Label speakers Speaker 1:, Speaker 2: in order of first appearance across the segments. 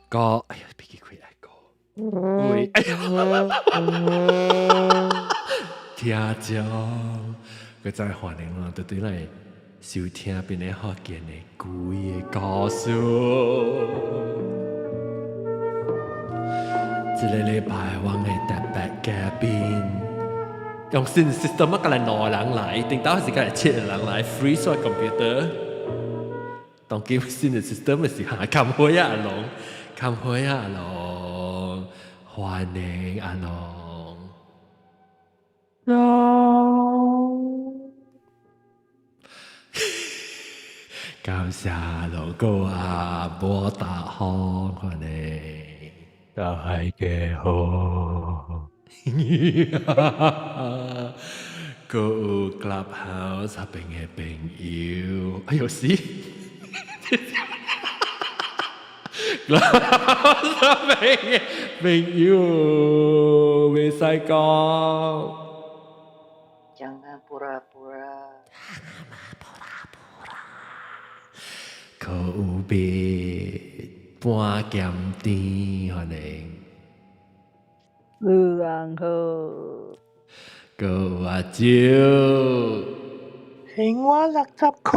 Speaker 1: 個，哎呀，別記開來個，喂，哎呀，聽眾，閣再歡迎我，對對來收聽邊个福建的鬼个故事。這个禮拜我的特別嘉賓，用新 system 啊，過來兩個人來，頂到是過來七個人來，freeze 我 computer。當今新的 system 的時候，看會啊阿龍，看會啊阿龍，歡迎阿龍。
Speaker 2: 龍，
Speaker 1: 感謝龍哥啊，無大風，歡迎。
Speaker 2: 大家好。
Speaker 1: 閣有 Clubhouse 那邊的朋友，哎呦死！Clubhouse 那邊的朋友，袂使講。
Speaker 3: Jangan pura-pura。
Speaker 1: Pura-pura。閣有別半鹹甜，歡迎。
Speaker 3: 女人好。
Speaker 1: 閣有阿蕉。
Speaker 2: 還我60箍。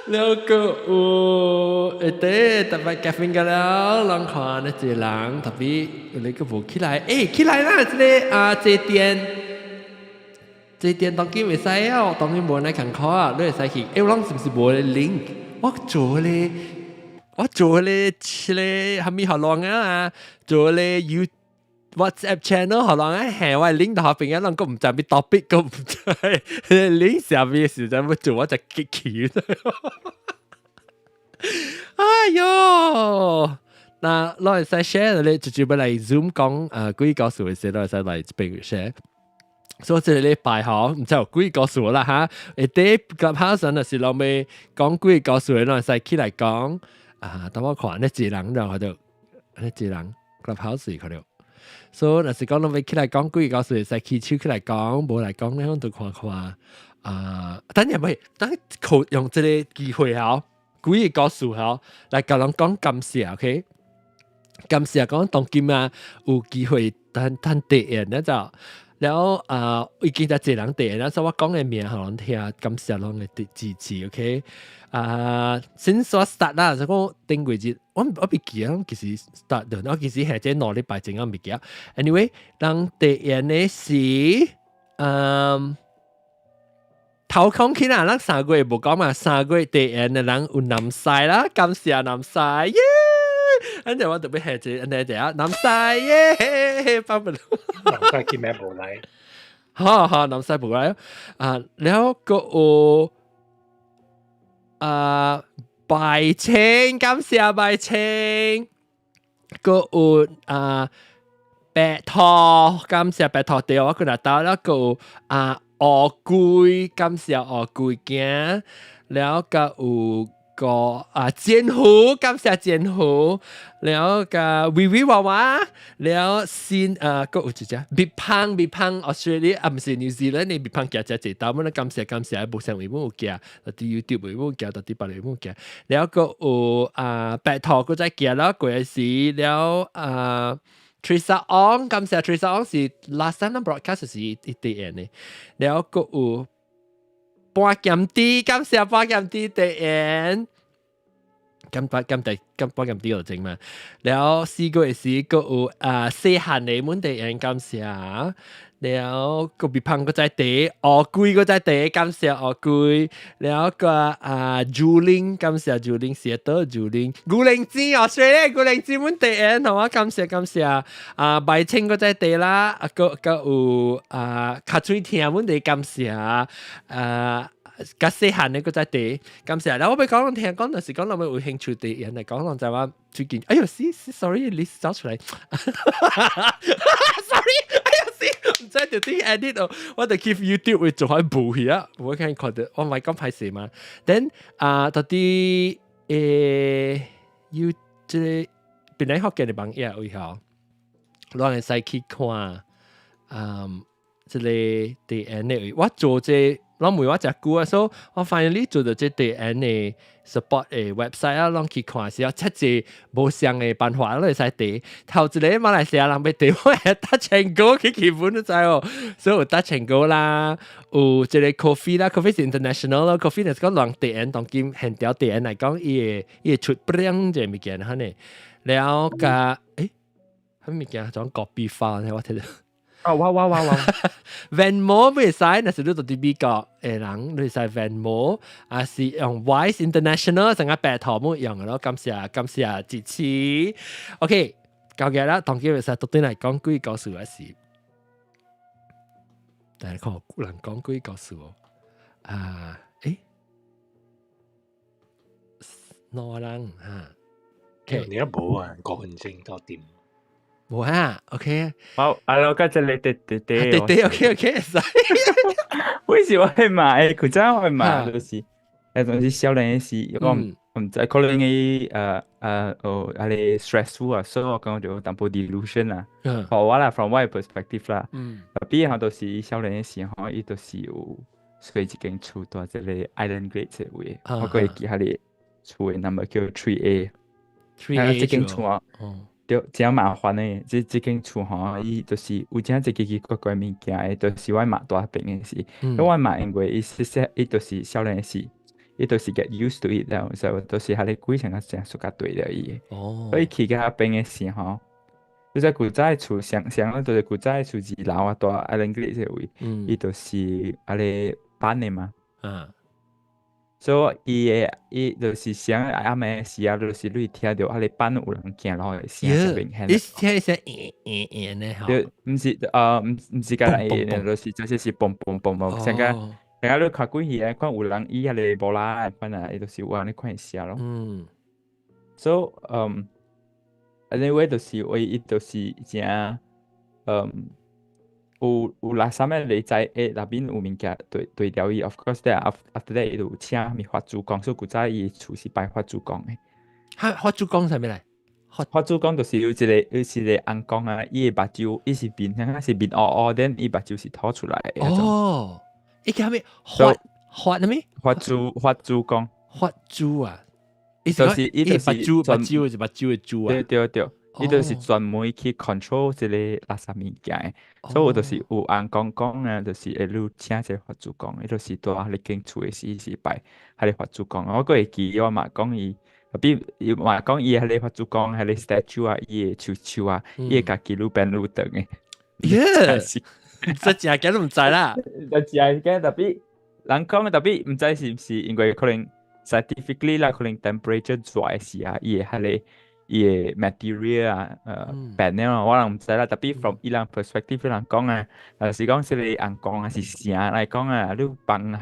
Speaker 1: 了閣有會得特別嘉賓個了，人看那一個人特別你閣無起來，欸起來啦！這个啊這電，這電當今袂使哦，當今無來共款啊，你會使去。欸，我攏是毋是無咧 link？我做咧，我做咧，這个蝦米學啷啊？做咧 You WhatsApp channel 學啷啊？下我 link 到後邊啊，攏閣毋知咩 topic，閣毋知 link 下面時陣要做，我就激氣。哎喲！那攞會使 share 咧，直接欲來 Zoom 講鬼故事的時，攞會使來這邊 share。所以這個禮拜吼，毋知有鬼故事啦哈。會佇 Clubhouse 若是攏欲講鬼故事的，攏會使起來講。啊，等我看那一個人，然後就那一個人 Clubhouse 看著。所以若是講攏欲起來講鬼故事，會使起手起來講，無來講咧，我就看看。啊，等下袂，等靠用這個機會吼，鬼個故事吼，來共人講感謝，OK？感謝講當今啊，有機會趁趁地緣那就，然後啊，已經在這人地緣，所以我講的名予人聽，感謝攏的支持，OK？啊，先說 start 啦，就講頂過日，我袂記啊，其實 start 的，我其實係這2禮拜前我袂記啊。Anyway，人地緣的是，嗯。頭講起啦，咱3個月無講嘛，3個月地緣的人有南西啦，感謝南西耶！按呢我特別係這，按呢這啊，南西耶，放不
Speaker 2: 南西今暝無來，
Speaker 1: 好好，南西無來啊，然後閣有啊白青，感謝白青，閣有啊白兔，感謝白兔對，我閣來到了閣有啊。烏龜，感謝烏龜囝，然後閣有個啊劍虎，感謝劍虎，然後個微微娃娃，然後新啊閣有一隻蜜蜂，蜜蜂 Australia 啊，毋是 New Zealand 的蜜蜂寄只一兜，我感謝感謝，無啥位有寄，到佇 YouTube 位有寄，到佇別個有寄，然後閣有啊白兔閣再寄了過時，然後啊。Teresa Ong，感謝 Teresa Ong 是 last time broadcast 是一地的，然後閣有半鹹豬，感謝半鹹豬地緣，咁半咁第咁半鹹豬就整嘛，然後4個月時閣有啊細漢的滿地緣，感謝。然後個別胖閣在地，烏龜閣在地，感謝烏龜。然後個啊 Juling，感謝 Juling，寫到 Juling。古靈精哦，所以咧古靈精阮地緣，同我感謝感謝。啊白青閣在地啦，啊閣閣有啊較水聽阮地感謝啊。較細漢的閣在地，感謝。然後我欲講聽講，就是講咱們有興趣的人來講，攏知影最近，哎喲，是是，sorry，你走出來，sorry，哎喲，是，毋知著點 edit 哦，我就 keep YouTube 會做開補去啊，我看看到，我唔係講歹勢嘛。Then 啊，到底有這个本來福建的網頁位吼，攏會使去看，嗯，這个佇按呢位，我做這個。攏問我誠久啊，所以我 finally 做到這地緣的 support 的 website 啊，攏去看是要設計無相的辦法，攏會使綴。頭一個馬來西亞人欲綴，我會 touch and go 去基本都知哦，所以有 touch and go 啦，有一個 coffee 啦，coffee 是 international 咯，coffee 就是講人地緣當今現條地緣來講，伊會出不這物件哈呢，了加欸，啥物件種 copy 法我睇到。
Speaker 4: 哦，哇哇哇哇
Speaker 1: ！Venmo 袂使，若是你佇美國的人，你會使 Venmo，啊是用 Wise International 成個白頭木用的咯。感謝感謝支持。OK，交嘅啦，當今會使獨對來講鬼故事還是，但係看有人講鬼故事哦。啊，欸，兩人哈
Speaker 2: ，OK，你都無啊，5分鐘到點。
Speaker 1: 無啊，OK。
Speaker 4: 好，阿老家這裡對對對
Speaker 1: 對對，OK OK，使。
Speaker 4: 為什麼會罵？欸，古早會罵就是，那種是少年時，我毋知可能伊哦，啊咧 stressful 啊，所以我感覺就淡薄 delusion 啦。我啦，from 我的 perspective 啦，特別吼就是少年時吼，伊就是有隨一間厝蹛這個 Island Glades 的位，我閣會記彼个厝的 number 叫 3A。
Speaker 1: 3A
Speaker 4: 這間厝啊。對，真麻煩的，這間厝吼，伊就是有真濟奇奇怪怪物件的，就是我媽蹛彼邊的時，因為我媽因為伊細細，伊就是少年時，伊就是 get used to it 了，所以就是彼個鬼成個誠熟甲對了伊的。所以去到彼邊的時吼，就是古早的厝上上，就是古早的厝二樓啊，蹛 Island Glades 這個位，伊就是按呢板的嘛。所以伊的伊就是啥暗暝時啊，就是你聽著彼个板有人行路的聲誠明顯。
Speaker 1: 你聽聲咿咿咿呢？
Speaker 4: 對，毋是毋是干焦咿，就是這是嘣嘣嘣嘣，像個像個你看鬼戲啊，看有人伊彼個無啦款啊，伊就是有按呢款的聲咯。So，anyway 就是為伊就是誠，有垃圾的你知欸，內面有物件對對掉伊，of course 咧 after that 伊就有請物法主公，所以古早伊厝是拜法主公的。
Speaker 1: 哈，法主公啥物來？
Speaker 4: 法主公就是有一個尪公啊，伊的目睭伊是面，敢是面烏烏，then 伊目睭是凸出來的。
Speaker 1: 哦，伊叫啥物？法法啥物？
Speaker 4: 法主公。
Speaker 1: 法主啊，
Speaker 4: 就是伊就是
Speaker 1: 目睭目睭是目睭的珠啊。
Speaker 4: 對對對。伊就是專門去 control 這個垃圾物件的，所以我就是有尪公講啊，就是會愈請這個法主公，伊就是蹛彼間厝的時是拜彼個法主公。我閣會記我嘛講伊，比伊嘛講伊彼個法主公，彼個 statue 啊，伊的手手啊，伊會家己愈變愈長的。
Speaker 1: 耶！這真驚都毋知啦。
Speaker 4: 這真驚 tapi 人講 tapi 毋知是毋是因為可能 scientifically 啦，可能 temperature 熱的時啊，伊會彼個。伊的 material 啊，變了，我人毋知啦。Tapi from 伊人 perspective 伊人講啊，若是講這個尪公啊是啥來講啊，你放彼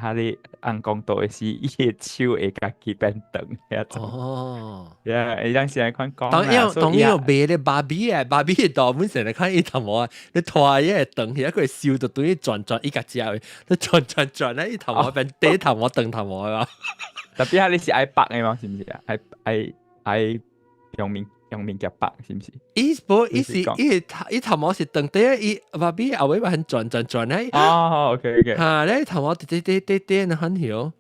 Speaker 4: 個尪公桌的時，伊的手會家己變長遐種。
Speaker 1: 哦，
Speaker 4: 呀，伊人是按款講。
Speaker 1: 當然當然有賣咧芭比啊，芭比的圖本成日看伊頭毛啊，你拖伊會長，遐個手就對伊轉轉，伊家食的，你轉轉轉咧，伊頭毛變短頭毛長頭毛啊。
Speaker 4: Tapi 彼個是愛縛的嗎？是毋是啊？愛愛愛。用物件縛是毋是？
Speaker 1: 伊無，伊是伊頭伊頭毛是長短，伊芭比後尾嘛很轉轉轉咧。
Speaker 4: 哦，OK OK。
Speaker 1: 哈，咧頭毛短短短短很曉。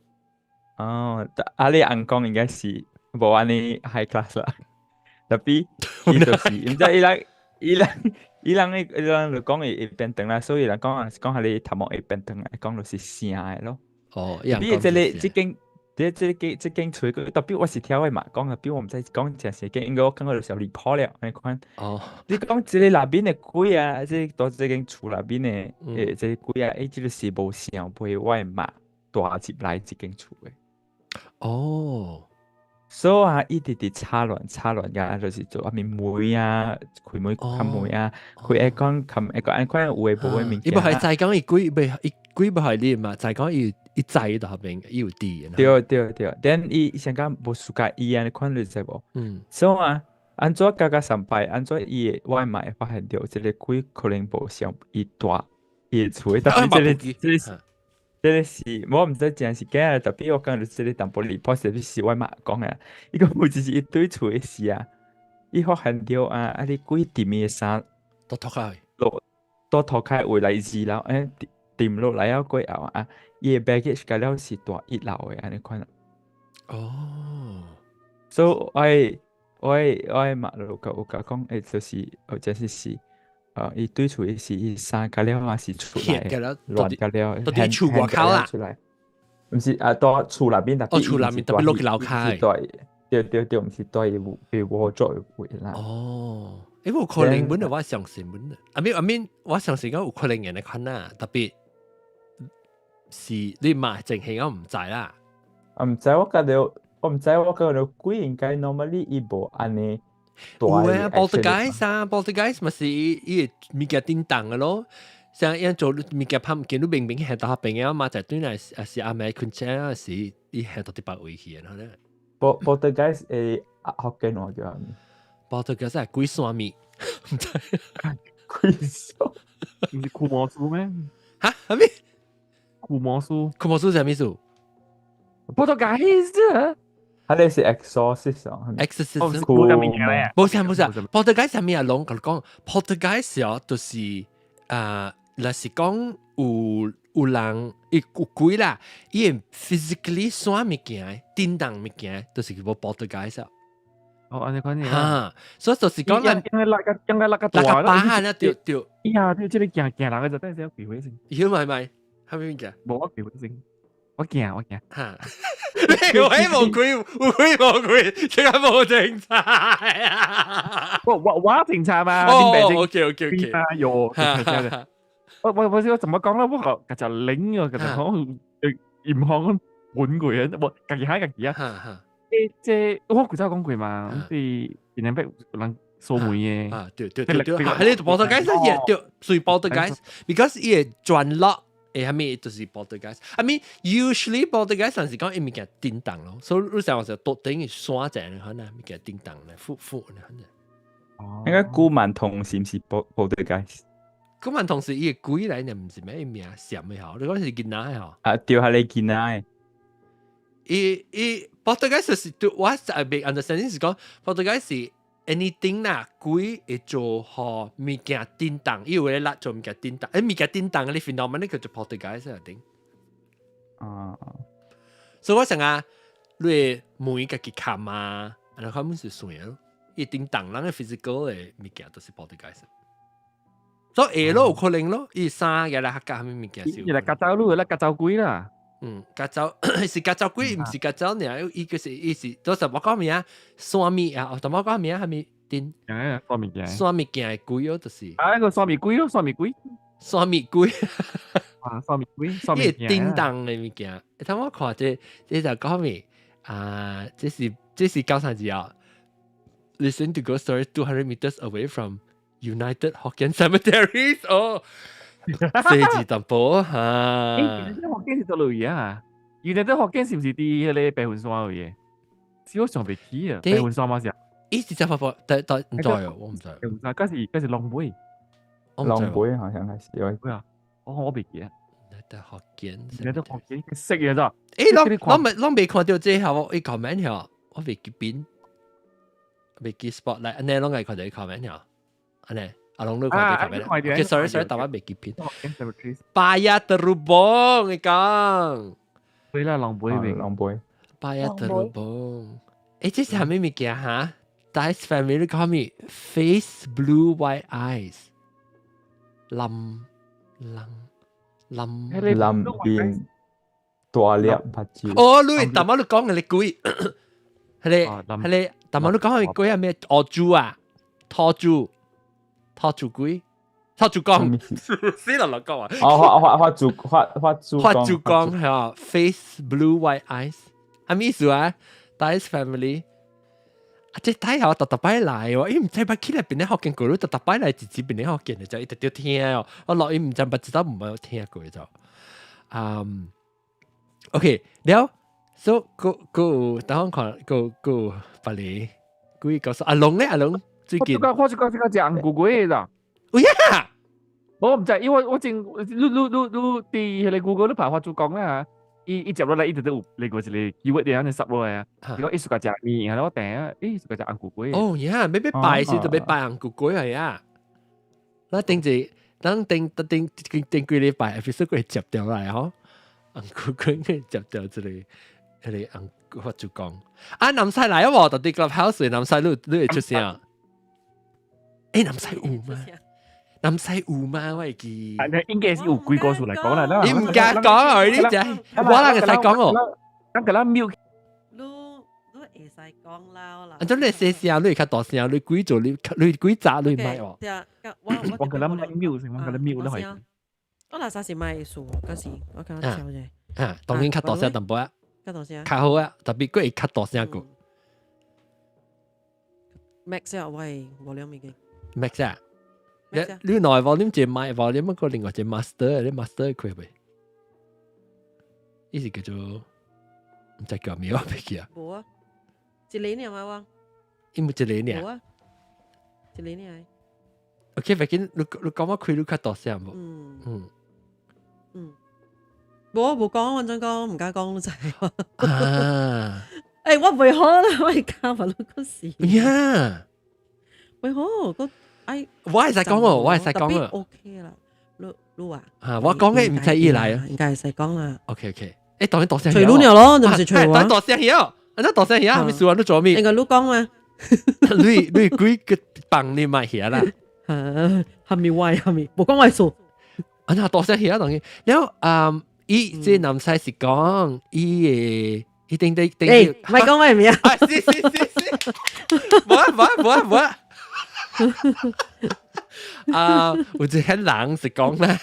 Speaker 4: 哦，啊你尪公應該是無按呢 high class 啦。Tapi 伊就是，毋知伊人伊人伊人伊人就講會變長啦，所以人講啊是講彼個頭毛會變長，講就是聲的咯。
Speaker 1: 哦，
Speaker 4: 比這個這間。這間厝個，特別我是聽我媽講的，比我毋知講真是假，因為我感覺就是離譜了，按呢款。你講這個內面的鬼啊，這個蹛這間厝內面的這個鬼啊，伊這個是無想陪我的媽帶入來這間厝的。所以啊，伊直直吵亂吵亂甲，就是做啥物門啊，開門開門啊，開會講冚會講按款有的無的物件。
Speaker 1: 伊無係知講伊鬼袂伊鬼無係你嘛，知講伊伊知就後邊伊有佇。
Speaker 4: 對對對，then 伊先講無 suka 伊按呢款你知無？所以啊，按怎加加三擺，按怎伊會我媽會發現著這個鬼可能無想伊蹛伊的厝，但是這個是我毋知真是假，特別我感覺這個淡薄離譜，是是我媽講的。伊講有一時伊對厝的時啊，伊發現著啊，啊你鬼佇伊的衫
Speaker 1: 都脫開，
Speaker 4: 都脫開位來二樓，欸，沉落來了過後啊，伊的 baggage 甲了是蹛一樓的按呢款。
Speaker 1: 哦，
Speaker 4: 所以我的媽就有甲講，就是或者是，伊對厝伊是伊衫甲了嘛是出來
Speaker 1: 的，
Speaker 4: 亂甲了，
Speaker 1: 到佇厝外口啦。
Speaker 4: 出來，毋是啊，蹛厝內面，
Speaker 1: 哦，厝內面特別落去樓跤。
Speaker 4: 對對對，毋是蹛伊被窩做位啦。
Speaker 1: 哦，有可能本來我相信本來，I mean，我相信講有可能人的款啊，特別是你嘛淨係我毋知啦。
Speaker 4: 啊，毋知我覺得，我毋知我覺得鬼應該 normally 伊無按呢。
Speaker 1: 有啊，poltergeist 啊，poltergeist 嘛是伊物件叮當的咯。像伊做物件拍物件，你明明係到邊啊嘛，就對來是阿妹困醒啊，是伊係到佇別位去的咧。
Speaker 4: Poltergeist 福建話叫啥物
Speaker 1: ？Poltergeist 係鬼山物，毋知。
Speaker 4: 鬼山，
Speaker 5: 毋是驅魔師咩？
Speaker 1: 哈？啥物？
Speaker 5: 驅魔師？
Speaker 1: 驅魔師啥物意思
Speaker 5: ？Poltergeist
Speaker 4: 佢哋是 exorcism 啊
Speaker 1: ，exorcism。
Speaker 5: 無
Speaker 1: 啥無啥，poltergeist 啥物啊？攏共你講，poltergeist 哦，就是啊，若是講有人伊有鬼啦，伊會 physically 耍物件，叮當物件，就是叫 poltergeist 啊。
Speaker 5: 哦，按呢款
Speaker 1: 哈，所以就是講
Speaker 5: 應該拉個應該拉個
Speaker 1: 拉個把咧，對對。
Speaker 5: 呀，對，這個驚驚人個就等下鬼回先。
Speaker 1: 有咪咪，啥物物件？
Speaker 5: 無我鬼回先，我驚我驚。
Speaker 1: 哈，你話無鬼，有鬼無鬼，這個無精彩啊！
Speaker 5: 我精彩嘛？
Speaker 1: 哦，OK。
Speaker 5: 有，我怎麼講咧？我個就擰啊，個就講銀行本過啊，我家己喺家己啊。這我古早講過嘛，是邊兩筆人掃門的。
Speaker 1: 啊，對對對對，係你 poltergeist 也對，屬於 poltergeist，because 伊會轉落，係咪就是 poltergeist？I mean usually poltergeist 是講伊物件叮當咯，所以你想話就到頂於山者可能物件叮當咧，復復咧，可能。
Speaker 5: 哦，
Speaker 4: 應該古曼童是毋是 poltergeist？
Speaker 1: 古曼童是伊個鬼來，毋是咩名閃的吼？你講是囡仔的吼？
Speaker 4: 啊，對，係你囡仔的。
Speaker 1: 伊 poltergeist 是對我係未 understanding 是講 poltergeist 是 anything 啦，鬼會做予物件叮當，伊有咧力做物件叮當，物件叮當，你 phenomenon 叫做 poltergeist 啊頂。
Speaker 4: 啊，
Speaker 1: 所以我想啊，你會門家己冚啊，然後佢們是算咯，伊叮當，人嘅 physical 的物件都是 poltergeist。所以會咯，有可能咯，伊衫嘢來客家啥物物件是。
Speaker 5: 伊來加走路，來加走鬼啦。
Speaker 1: 嗯，加走是加走鬼，毋是加走爾，伊個是伊是，到時我講咩啊？山物啊，哦，怎麼講咩啊？啥物叮？
Speaker 5: 誒，山物件。
Speaker 1: 山物件的鬼哦，就是。
Speaker 5: 啊，個山物鬼咯，山物鬼。
Speaker 1: 山物鬼。
Speaker 5: 啊，山物鬼，山物
Speaker 1: 件。叮當的物件，你睇我看這這就講咩啊？這是講啥子啊？Listen to ghost stories 200 meters away from United Hokkien Cemeteries。哦，四字淡薄哈。
Speaker 5: 欸，這福建是佗落啊？United 福建是毋是佇彼个白雲山位的？是我想袂起啊，白雲山嘛是啊？
Speaker 1: 伊是只發發，但但毋知哦，我毋知。
Speaker 5: 白雲山，嗰是龍尾，
Speaker 4: 龍尾好像還是有。
Speaker 5: 啊，我袂記啊。
Speaker 1: United Hokkien。
Speaker 5: United 福建識嘅咋？
Speaker 1: 欸，攏未看到這下，我伊 comment 嗬，我未記邊，未記 spotlight，按呢攏會看到伊 comment 嗬，按呢。阿龍都看到 comment。OK，sorry sorry，但我未記片。Paya Terubong，你講。
Speaker 5: 對啦，龍尾未。
Speaker 4: 龍尾。
Speaker 1: Paya Terubong。欸，這是啥物物件哈？Dice family 講咩？Face blue white eyes。藍藍藍
Speaker 4: 藍面大粒目睭。
Speaker 1: 哦，你淡仔你講的你鬼，彼个彼个淡仔你講的鬼係咩？烏豬啊，土豬，土豬鬼，土豬公，死啦！落講啊！
Speaker 4: 哦，發發發豬
Speaker 1: 發豬公係啊，face blue white eyes，係咩意思啊？Dice family。啊！這睇下我特特擺來喎，伊毋知捌起來邊咧福建過，你特特擺來直接邊咧福建的就一直聽哦。我落伊毋知捌知道毋捌聽過就，嗯，OK，了，所以個個等我看個個別個幾個阿龍咧，阿龍最近
Speaker 5: 我就講這個食紅龜龜的咋？
Speaker 1: 有呀，
Speaker 5: 我毋知，因為我前你你你你佇彼个 Google 你拍發豬公啦。伊伊接落來，伊就有另外一個機會點樣塞落來啊！伊講伊暑假食麵，然後我訂啊，伊暑假食紅龜龜。
Speaker 1: 哦呀，欲拜時就欲拜紅龜龜係啊！咱頂一，等頂頂頂頂幾禮拜 episode 佢接掉來嗬，紅菇佢接掉這個，彼個紅菇我就講，啊南西來啊無，到底 Clubhouse 南西你你會出聲？南西有嗎？南西有嗎？我會記。
Speaker 5: 啊，應該是有幾個數嚟講啦。
Speaker 1: 你唔敢講啊？你真，我哪會使講哦？
Speaker 5: 咱個咱 mute。
Speaker 6: 你你會使講啦啦。
Speaker 1: 啊，咁你細聲，你會較大聲，你幾做你你幾早你咪哦？
Speaker 6: 對啊，我
Speaker 5: 我個咱 mute 先，我個咱 mute 都可以。
Speaker 6: 我嗱啥時咪數，嗰時我較超啫。
Speaker 1: 啊，當然較大聲淡薄啊，
Speaker 6: 較大聲。
Speaker 1: 較好啊，特別閣會較大聲個。
Speaker 6: Max 啊，喂，volume 已經。
Speaker 1: Max 啊？你你內 volume 一麥 volume 個另外一 master，你 master 開未？伊是叫做毋知叫咩，我袂記啊。
Speaker 6: 無啊，一個爾嘛我。
Speaker 1: 伊無一個爾。
Speaker 6: 無啊，一個爾。
Speaker 1: OK，別緊，你你講我開你較大聲無？
Speaker 6: 嗯
Speaker 1: 嗯
Speaker 6: 嗯，無無講，反正講毋敢講就係。
Speaker 1: 啊！
Speaker 6: 我袂好啦，我會教埋你個事。
Speaker 1: 呀！
Speaker 6: 袂好，個哎，
Speaker 1: 我會使講喎，我會使講啊。
Speaker 6: OK 啦，你你話。
Speaker 1: 啊，我講嘅毋使伊來啊。
Speaker 6: 應該會使講啦。
Speaker 1: OK OK，當然大聲。
Speaker 6: 隨你了咯，你毋是隨我。
Speaker 1: 當大聲曉，啊，大聲曉，啥物事啊？你做咩？
Speaker 6: 應該你講嘛。
Speaker 1: 你你幾個幫你買遐啦？
Speaker 6: 係咪歪？係咪？無講壞數。
Speaker 1: 啊，那大聲曉當然。了後，伊這男婿是講，伊會伊頂頂頂。
Speaker 6: 欸，莫講我名。
Speaker 1: 啊，是是是是。無啊無啊無啊無啊。啊，有一個人是講啦，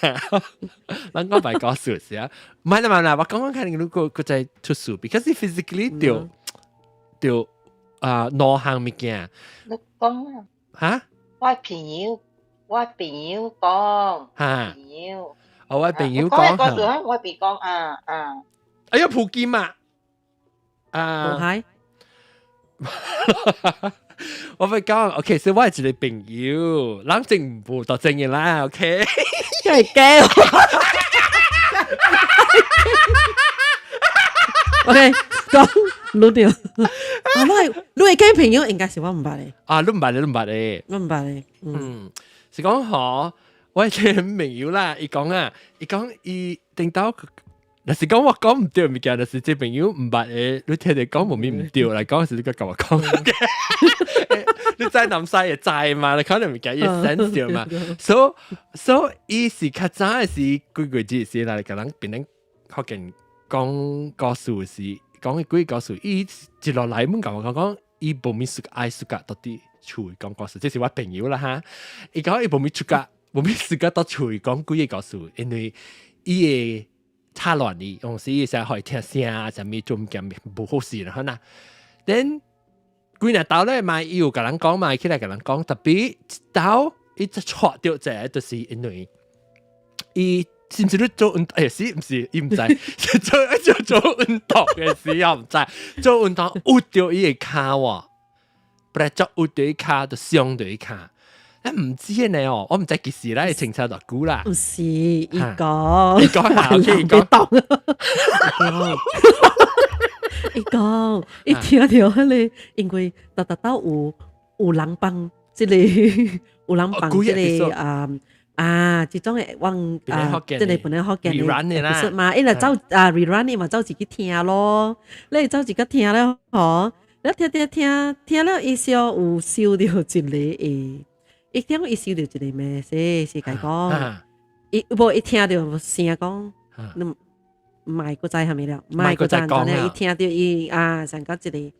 Speaker 1: 咱講白講事實啊，唔係啦唔係啦，我講講看你如果佢在出事，because physically 就就啊兩項物件。
Speaker 3: 你講啊？
Speaker 1: 嚇？
Speaker 3: 我朋友，我朋友講。
Speaker 1: 嚇？
Speaker 3: 朋友。
Speaker 1: 哦，我朋友講。
Speaker 3: 講講我別講啊啊。
Speaker 1: 哎呀，普金嘛。啊。
Speaker 6: 無係。
Speaker 1: 我會講，OK，所以我係一個朋友，冷靜唔到正嘅啦，OK。
Speaker 6: 真係驚。OK，講你對。啊，我你會驚朋友應該是我毋捌的。
Speaker 1: 啊，你毋捌的，你毋捌的。
Speaker 6: 我毋捌的。
Speaker 1: 嗯，是講嗬，我一個朋友啦，伊講啊，伊講伊頂到。若是講我講毋對物件，若是這朋友毋捌的，你聽著講無咪毋對來講是你閣共我講嘅。你知南西會知嘛？你可能物件伊 sense 著嘛。所所以伊是較早的是幾個月時來共人變成福建講故事時，講幾個故事，伊一路來問共我講講，伊無咪暑愛暑假到佇厝講故事，這是我朋友啦哈。伊講伊無咪出家，無咪暑假到厝講幾個故事，因為伊會吵亂伊，有時伊會使予伊聽聲，啥物做物件無好勢啦，吼呐。Then 幾若兜咧嘛，伊有共人講嘛，起來共人講，特別一兜伊就錯著一個，就是因為伊是毋是你做運動？是毋是？伊毋知做做做運動的時候毋知做運動趺著伊的跤喎，本來做趺著伊跤就傷著伊跤。咱毋知呢哦，我毋知幾時咧，清楚偌久啦。
Speaker 6: 毋是，伊講，
Speaker 1: 伊講下，伊
Speaker 6: 講，伊講，伊聽著彼個，因為逐逐兜有有人幫這個，有人幫這個啊啊，這種的往啊，這個本來福建的，不是嘛？伊若走啊 rerun，伊嘛走自己聽咯，你走自己聽了吼，你聽聽聽聽了，伊小有收著一個會。伊聽伊收著一個咩事，是共講，伊無伊聽著聲講，你莫閣再啥物了，莫閣再講了。伊聽著伊啊，上到一個一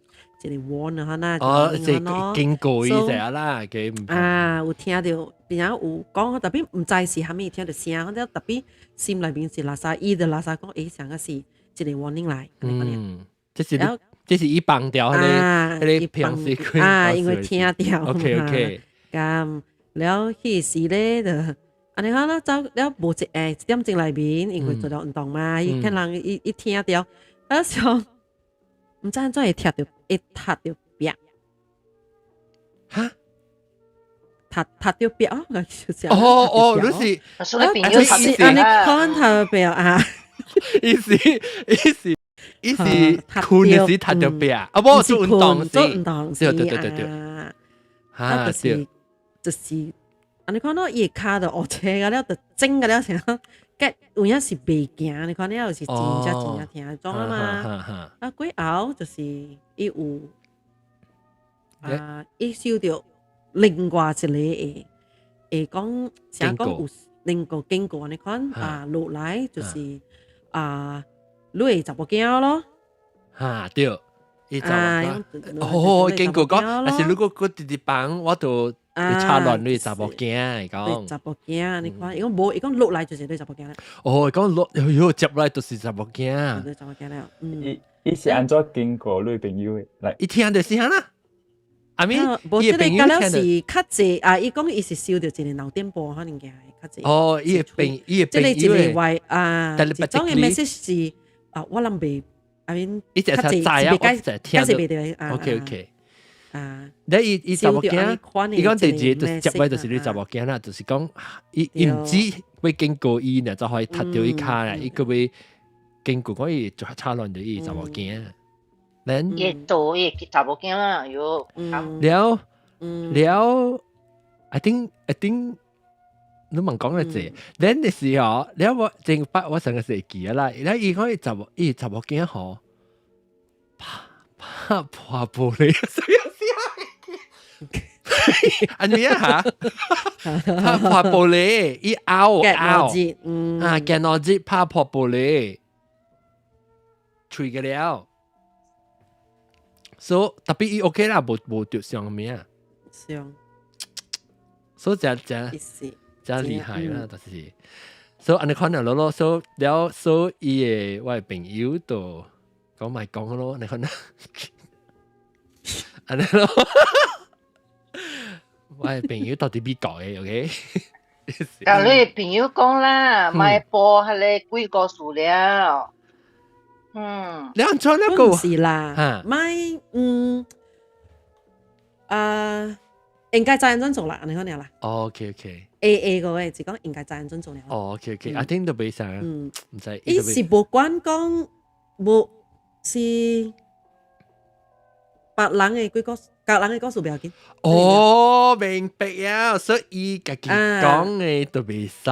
Speaker 6: 個 warn 哈那，
Speaker 1: 哦，這經過伊者啦，佢
Speaker 6: 啊，有聽著，邊仔有講，特別毋知是啥物，聽著聲，反正特別心內面是垃圾，伊就垃圾講，欸，上個是一個 warning 來。
Speaker 1: 嗯，這是這是伊放掉彼個彼個平時
Speaker 6: 啊，因為聽著
Speaker 1: OK OK，
Speaker 6: 咁。了彼時咧就按呢講啦，走了無一下一點鐘內面，因為做了運動嘛，伊看人伊伊聽著，啊想毋知按怎會踢著，會踢著壁。
Speaker 1: 哈？
Speaker 6: 踢踢著壁啊！
Speaker 1: 哦哦，你是，
Speaker 6: 是按呢款踢著壁啊？
Speaker 1: 意思意思意思，睏的時踢著壁啊？無做運動
Speaker 6: 做運動
Speaker 1: 對對對對對，
Speaker 6: 啊，就是。就是按啊，你看到伊跤就烏青個了，就整個了成，結有影是袂行，你看了是真正真正疼種啊嘛。啊，過後就是伊有啊，伊收著另外一個會會講，啥講有兩個經過，你看啊，落來就是啊，你的查某囝咯。
Speaker 1: 哈對，伊查某囝。哦，經過講，但是如果閣直直放，我就會插亂你查某囝，講。
Speaker 6: 查某囝，你看，伊講無，伊講落來就是你查某囝啦。
Speaker 1: 哦，伊講落，喲，接落來就是查某囝。
Speaker 6: 你查某囝了。嗯。
Speaker 4: 伊伊是按怎經過你朋友的？來，
Speaker 1: 伊聽著是啥啦？阿咪，
Speaker 6: 無，這個敢了是較濟啊！伊講伊是收著一個腦電波可能嘅較濟。
Speaker 1: 哦，伊的朋，伊的朋友。
Speaker 6: 這個一個話啊，這種的 message 是啊，我諗袂，I mean，
Speaker 1: 伊就係知啊，我就聽到。OK OK。
Speaker 6: 啊，
Speaker 1: 你伊伊查某囝，伊講第二就是接位就是你查某囝啦，就是講伊伊毋止會經過伊呢，就可以踢著伊跤啦，伊閣會經過講伊就插亂著伊查某囝。
Speaker 3: 咱伊做伊查某囝啦，喲。
Speaker 1: 了了，I think 你問講得濟，咱的時候，了我正捌我上個是會記得啦，了伊講伊查某伊查某囝吼，拍拍破玻璃，所以按呢啊嚇，拍破玻璃，伊拗拗，啊，鏡腦子拍破玻璃，吹個了。所以特別伊 OK 啦，無無著傷物啊。
Speaker 6: 傷。
Speaker 1: 所以真真真厲害啦，就是。所以按呢款了咯，所以了，所以伊的我的朋友就講咪講咯，你看按呢咯，我的朋友到底美國的，OK？
Speaker 3: 共你朋友講啦，莫播彼个鬼故事了。嗯，
Speaker 1: 你按怎那個？
Speaker 6: 是啦，莫嗯啊，應該知按怎做啦，按呢款爾啦。
Speaker 1: OK OK。
Speaker 6: A A 個嘅，是講應該知按怎做了。
Speaker 1: 哦，OK OK，阿聽都袂使，嗯，毋知。
Speaker 6: 伊是無管講，無是別人的鬼故事，別人的故事不要緊。
Speaker 1: 哦，明白啊，所以伊家己講的都袂使，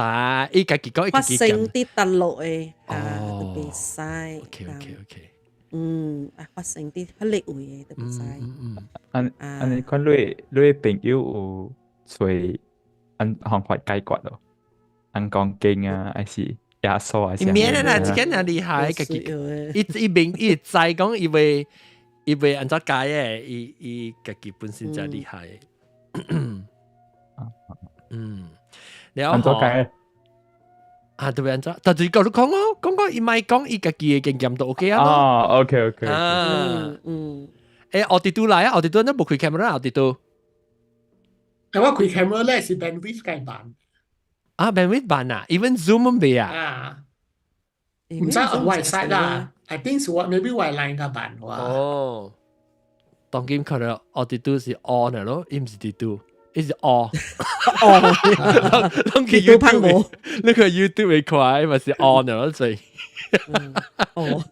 Speaker 1: 伊家己講伊家己
Speaker 6: 發生佇大陸的啊，都袂使。
Speaker 1: OK OK OK。
Speaker 6: 嗯，啊，發生佇彼个位的都袂使。
Speaker 1: 嗯嗯。
Speaker 4: 按按呢款你你朋友有揣按方法解決咯？按講經啊，還是耶穌還是？
Speaker 1: 免啦，這個若厲害，家己伊伊明伊知講伊會伊會按怎解的，伊伊家己本身真厲害。嗯，然後
Speaker 4: 按怎解？
Speaker 1: 啊，對按怎？但是講你講哦，講講伊莫講伊家己的經驗都 OK 啊。
Speaker 4: 哦，OK OK。
Speaker 1: 啊，嗯。欸，奧迪都來啊，奧迪都你無開 camera，奧迪都。
Speaker 7: 我開 camera 咧是 bandwidth 計慢。
Speaker 1: 啊，bandwidth 慢啊，even Zoom 未啊？
Speaker 7: 啊，毋知我 side 啦，I think 是我 maybe 我 line 較慢哇。
Speaker 1: 哦，當今可能奧迪都是 on 咯，伊毋是迪都，伊是 on。
Speaker 6: 哦，
Speaker 1: 攏去 YouTube，你去 YouTube 會看，嘛是 on 咯，所以。
Speaker 6: 哦，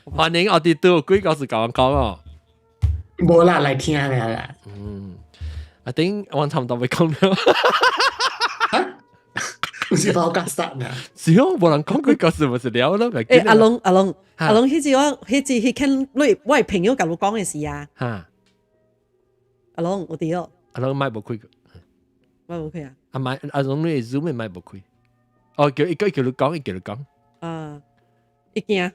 Speaker 1: 歡迎奧迪都，鬼故事共我講哦。
Speaker 7: 無啦，來聽啦。
Speaker 1: 嗯，I think 我差唔多會講了。
Speaker 7: 唔是把我夾殺啊！
Speaker 1: 是哦，無人講鬼故事，咪是了咯。
Speaker 6: 欸，阿龍阿龍阿龍，彼次我彼次彼間你我的朋友共你講的事啊。
Speaker 1: 哈。
Speaker 6: 阿龍，有佇哦。
Speaker 1: 阿龍麥無開。
Speaker 6: 麥無開啊？
Speaker 1: 阿麥阿龍你 Zoom 麥無開。哦，叫伊叫叫你講，伊叫你講。
Speaker 6: 啊，伊驚。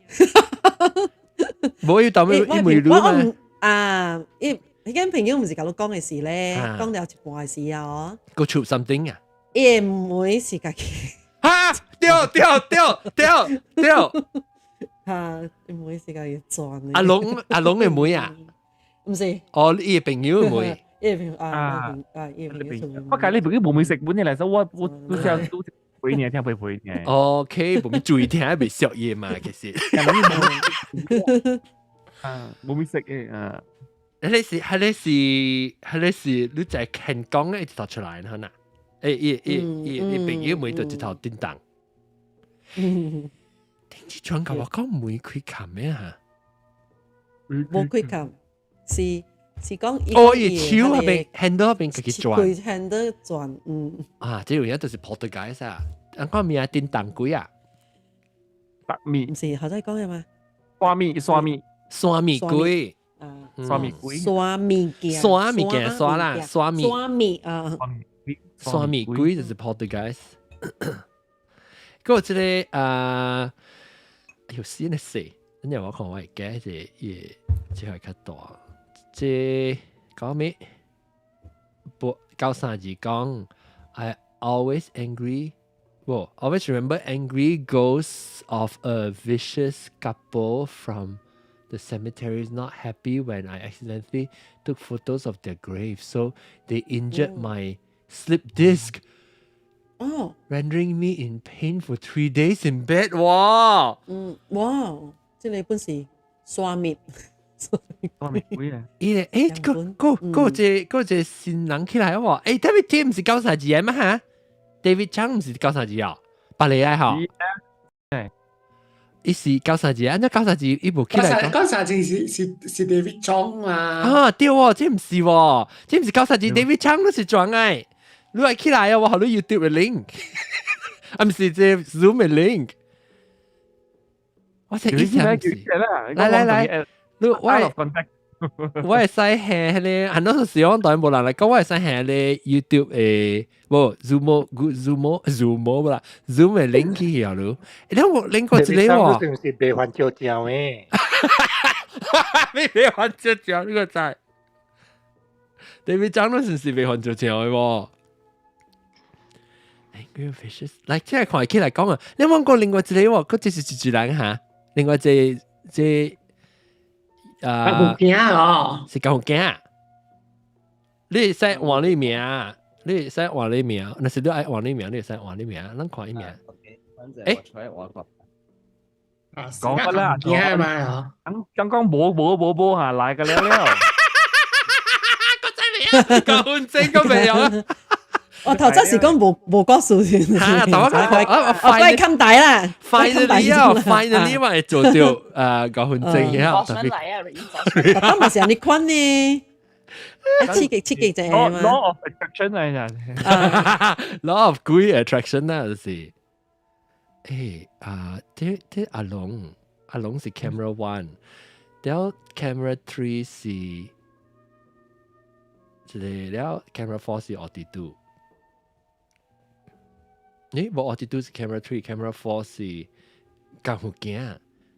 Speaker 1: 無伊當面伊問你嘛？
Speaker 6: 啊，伊彼間朋友毋是共你講的事咧，講了一半的事啊，哦。
Speaker 1: Go through something 啊？
Speaker 6: 伊的妹是家己。
Speaker 1: 哈！對對對對對。
Speaker 6: 哈！伊妹是家己轉的。
Speaker 1: 阿龍阿龍的妹啊？
Speaker 6: 毋是。
Speaker 1: 哦，伊的朋友的妹。
Speaker 6: 伊的朋友啊啊，伊的朋友。
Speaker 5: 我講你朋友無咪食本嘅嚟，所以我我都想都陪你聽陪陪你。
Speaker 1: OK，無咪注意聽，袂熟伊嘛，其實。
Speaker 5: 啊，無咪食嘅啊。
Speaker 1: 彼個是，彼個是，彼個是，你在肯講的一頭出來，可能。欸，伊伊伊伊朋友妹就一頭叮當。頂次轉甲我講妹開冚咩嚇？
Speaker 6: 無開冚，是是講
Speaker 1: 哦，伊手嗰邊 handle 嗰邊自己轉，
Speaker 6: 佢 handle 轉，嗯。
Speaker 1: 啊，這有影就是 poltergeist 啊！人講名叮當鬼啊，
Speaker 5: 白面
Speaker 6: 唔是，頭先講嘅嘛？
Speaker 5: 刷面刷面
Speaker 1: 刷面鬼，
Speaker 6: 啊，
Speaker 5: 刷面鬼，
Speaker 6: 刷物件，
Speaker 1: 刷物件，刷啦，刷面，
Speaker 6: 刷面啊，
Speaker 1: 刷面鬼就是 poltergeist。嗰個這個啊，哎呦，死呢死！等陣我看我會記這也這係較大，這講咩？不，九三二講，I always angry。不，always remember angry ghosts of a vicious couple from the cemetery is not happy when I accidentally took photos of their grave, so they injured my slip disc.
Speaker 6: 哦
Speaker 1: ，rendering me in pain for 3 days in bed. 哇！
Speaker 6: 嗯，哇！這個本是刷面，
Speaker 5: 刷面鬼啊！
Speaker 1: 伊個欸，個個個這個這新人起來喎，欸，David Tim 唔是93字咩嚇？David Chang 唔是九三字啊？白你啊嗬？
Speaker 5: 係，
Speaker 1: 伊是九三字，按怎九三字伊無起來
Speaker 7: 講。九三字是 David Chong 啊。
Speaker 1: 啊，對喎，這唔是喎，這唔是九三字，David Chang 都是裝的。你來起來啊！我予你 YouTube 的 link，啊，毋是這 Zoom 的 link。我這以前唔是。來來來，你我我會使下彼个，很多時候當然無人來講，我會使下彼个 YouTube 的，無 Zoom Zoom Zoom 啦，Zoom 的 link 去啊，你，你有 link 過一個喎？
Speaker 2: 是毋是白番椒醬的？
Speaker 1: 你白番椒醬你個知？David 張都是是白番椒醬的喎。Angry Fishes，來，這個看起來講啊，你問過另外一個喎，佢這是一個人哈，另外這這
Speaker 7: 啊，驚哦，
Speaker 1: 是講驚。你會使換你名，你會使換你名，若是你愛換你名，你會使換你名，咱看伊名。
Speaker 8: 欸，
Speaker 5: 講乜啦？
Speaker 7: 驚嘛？
Speaker 5: 剛剛剛無無無無下來個了了。
Speaker 1: 個真未啊？九分鐘都未有啊！
Speaker 6: 我頭先是講無無講數先，
Speaker 1: 嚇！但我
Speaker 6: 我我幫你冚底啦
Speaker 1: ，finally 啊，finally 我會做到9分鐘嘅。
Speaker 3: 我想嚟啊！
Speaker 6: 特別是你困呢，刺激刺激者嘛。
Speaker 5: Law of attraction 嚟㗎
Speaker 1: ，Law of 鬼 attraction 啊，就是。誒啊，這這阿龍，阿龍是 camera one，然後 camera three 是，這個了 camera four 是奧迪度。咦，無奧迪度是 camera three，camera four 是功夫鏡。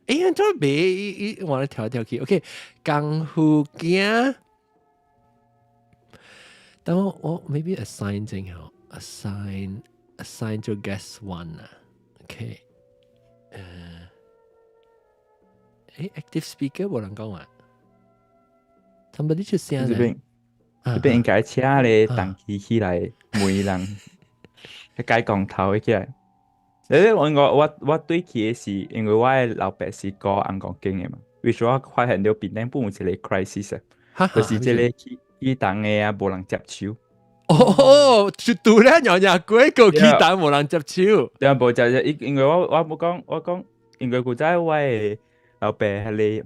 Speaker 1: 欸，怎袂伊伊往來調來調去？OK，功夫鏡。等我我 maybe assign 正好，assign assign 做 guest one 啊。OK，欸，active speaker 無人講話，somebody 出聲
Speaker 4: 這邊這邊應該請咧動機起來問人，解講頭起來。誒，我我我對起的是，因為我的老爸是教紅鋼經的嘛，which 我發現到檳城本有一個 crisis，就是這個起起動的啊，無人接手。
Speaker 1: 哦，就拄咧娘娘鬼個起動無人接手。
Speaker 4: 對啊，無接手，因因為我我無講，我講，因為古早我的老爸彼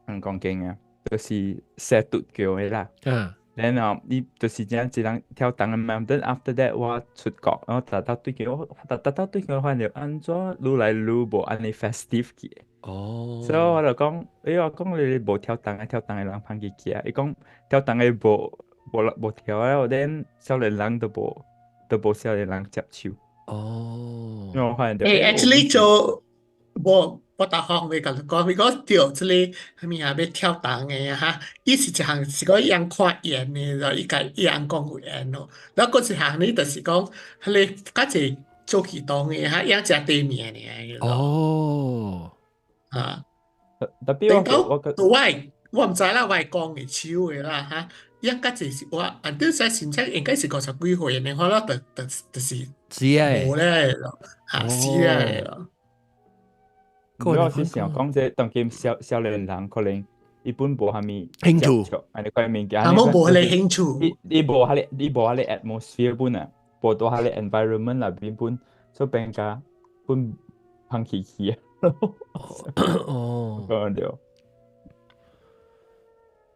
Speaker 4: 個紅鋼經啊，就是踅獨叫的啦。然後伊就是這樣一人跳動的嘛，then after that 我出國，然後達到對佢，我達達到對佢發現按怎愈來愈無按呢 festive 去。所以我就講，欸，我講你無跳動的跳動的人芳去去啊，伊講跳動的無無無跳啊，then 少年人都無都無少年人接手。因為我發現到，
Speaker 7: 欸，actually 做無我逐項會共你講，如果著這个啥物啊欲跳動的哈，伊是一項是講伊通看演的，就伊家伊通講有演咯。然後閣一項呢，就是講彼个較濟做戲動的哈，伊通食短命爾。啊，
Speaker 4: 特別我我
Speaker 7: 我我毋知啦，我會講會手的啦哈。伊較濟是我，啊，對使真正應該是50幾歲的，我了就就就是
Speaker 1: 是啊，
Speaker 7: 無咧咯，嚇死咧咯。
Speaker 4: 我是想講這當今少少年人可能伊本無啥物
Speaker 1: 興趣，
Speaker 4: 按呢款物件，
Speaker 7: 啊，無無彼个興趣，
Speaker 4: 伊伊無彼个伊無彼個 atmosphere 本啊，無佇彼個 environment 內面本，所以變甲本芳去去啊。
Speaker 1: 哦，
Speaker 4: 講對。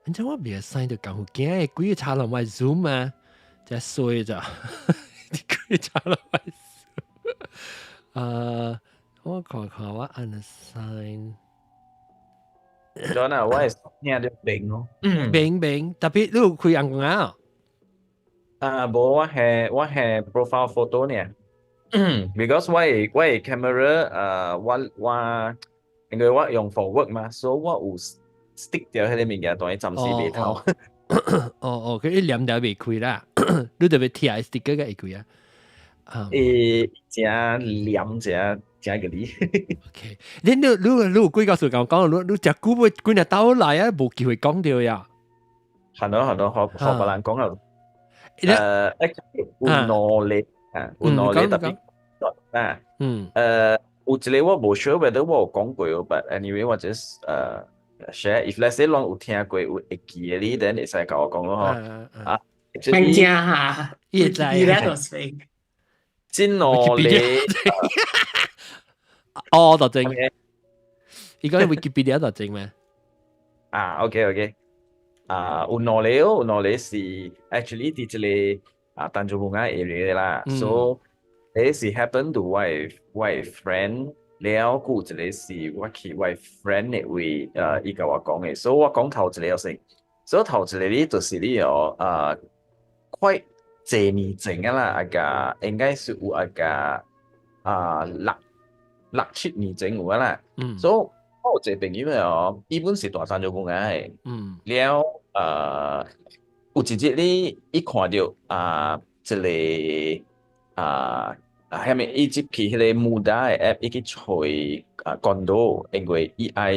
Speaker 1: 你知我未使就講好驚，幾個查落我 Zoom 啊，真衰咋，幾個查落我 Zoom。啊，我看看我 unassigned。
Speaker 8: John 啊，我係聽到明咯。
Speaker 1: 明明，特別你有開紅光啊？
Speaker 8: 啊，無，我係 profile photo 呢。Because 我的 camera 我因為我用 for work 嘛，所以我有 stick 掉彼个物件，當伊暫時袂偷。
Speaker 1: 哦哦，佢一黏掉袂開啦，你特別貼 sticker 個會開啊？
Speaker 8: 真黏真真個你。
Speaker 1: OK，你有幾個時間講？你食久要幾日到來啊？無機會講到呀。
Speaker 8: 係咯係咯，學學別人講啊。Actually 有兩個啊，有兩個特別啊。有一個我無 sure whether 我有講過，but anyway 我 just share。If let's say 攏有聽過有會記得你，then 會使共我講咯嗬。啊，
Speaker 7: 明正下，
Speaker 1: 伊會知。
Speaker 7: 伊咧就識。
Speaker 8: 真兩個。
Speaker 1: 哦，就正。伊講 Wikipedia 就正咩？
Speaker 8: 啊，OK OK。啊，有兩個哦，有兩個是 actually 佇這個啊，丹做文 area 啦，so 彼是 happen to 我的 friend 了，閣有一個是我去我 friend 的位，伊共我講的，所以我講頭一個先，所以頭一個你就是你哦，快濟年前啊啦，啊個應該是有啊個啊六七年前有啊啦，所以我有一個朋友哦，伊本是蹛丹做文的，了有一日你伊看著啊一個啊啊，遐物伊入去彼個 Mudah 的 app，伊去揣啊 condo，因為伊愛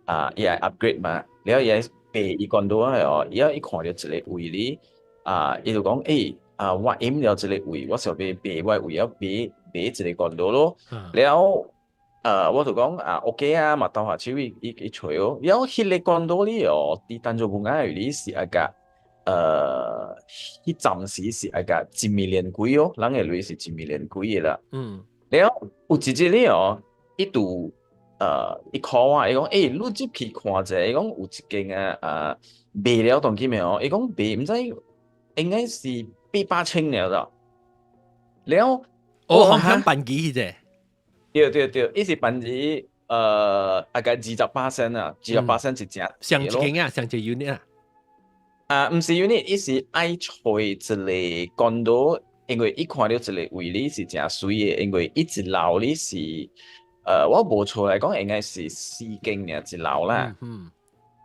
Speaker 8: upgrade 嘛，了伊愛賣伊 condo 啊哦，伊伊看著一個位哩啊，伊就講啊，我揹了這個位，我想欲賣我的位，啊買一個 condo 咯，了我就講啊 OK 啊，嘛鬥下手伊伊伊揣哦，了彼個 condo 哩哦，佇丹做文雅的位是啊個。彼暫時是愛個一 million 幾哦，人的鐳是一 million 幾的啦。了有一日哩哦，伊就伊 call 我，伊講你入去看者，伊講有一間啊啊賣了當今哦，伊講賣毋知應該是800千了咋。了，
Speaker 1: 哦，紅響辦機啫。
Speaker 8: 對對對，伊是辦機大概28%啊，28%一隻。
Speaker 1: 上一間啊，上一個 unit 啊。
Speaker 8: 啊，毋是 unit，伊是愛揣一個 condo，因為伊看著一個位哩是誠媠的，因為伊一樓哩是，我無錯來講，應該是四間爾一樓啦。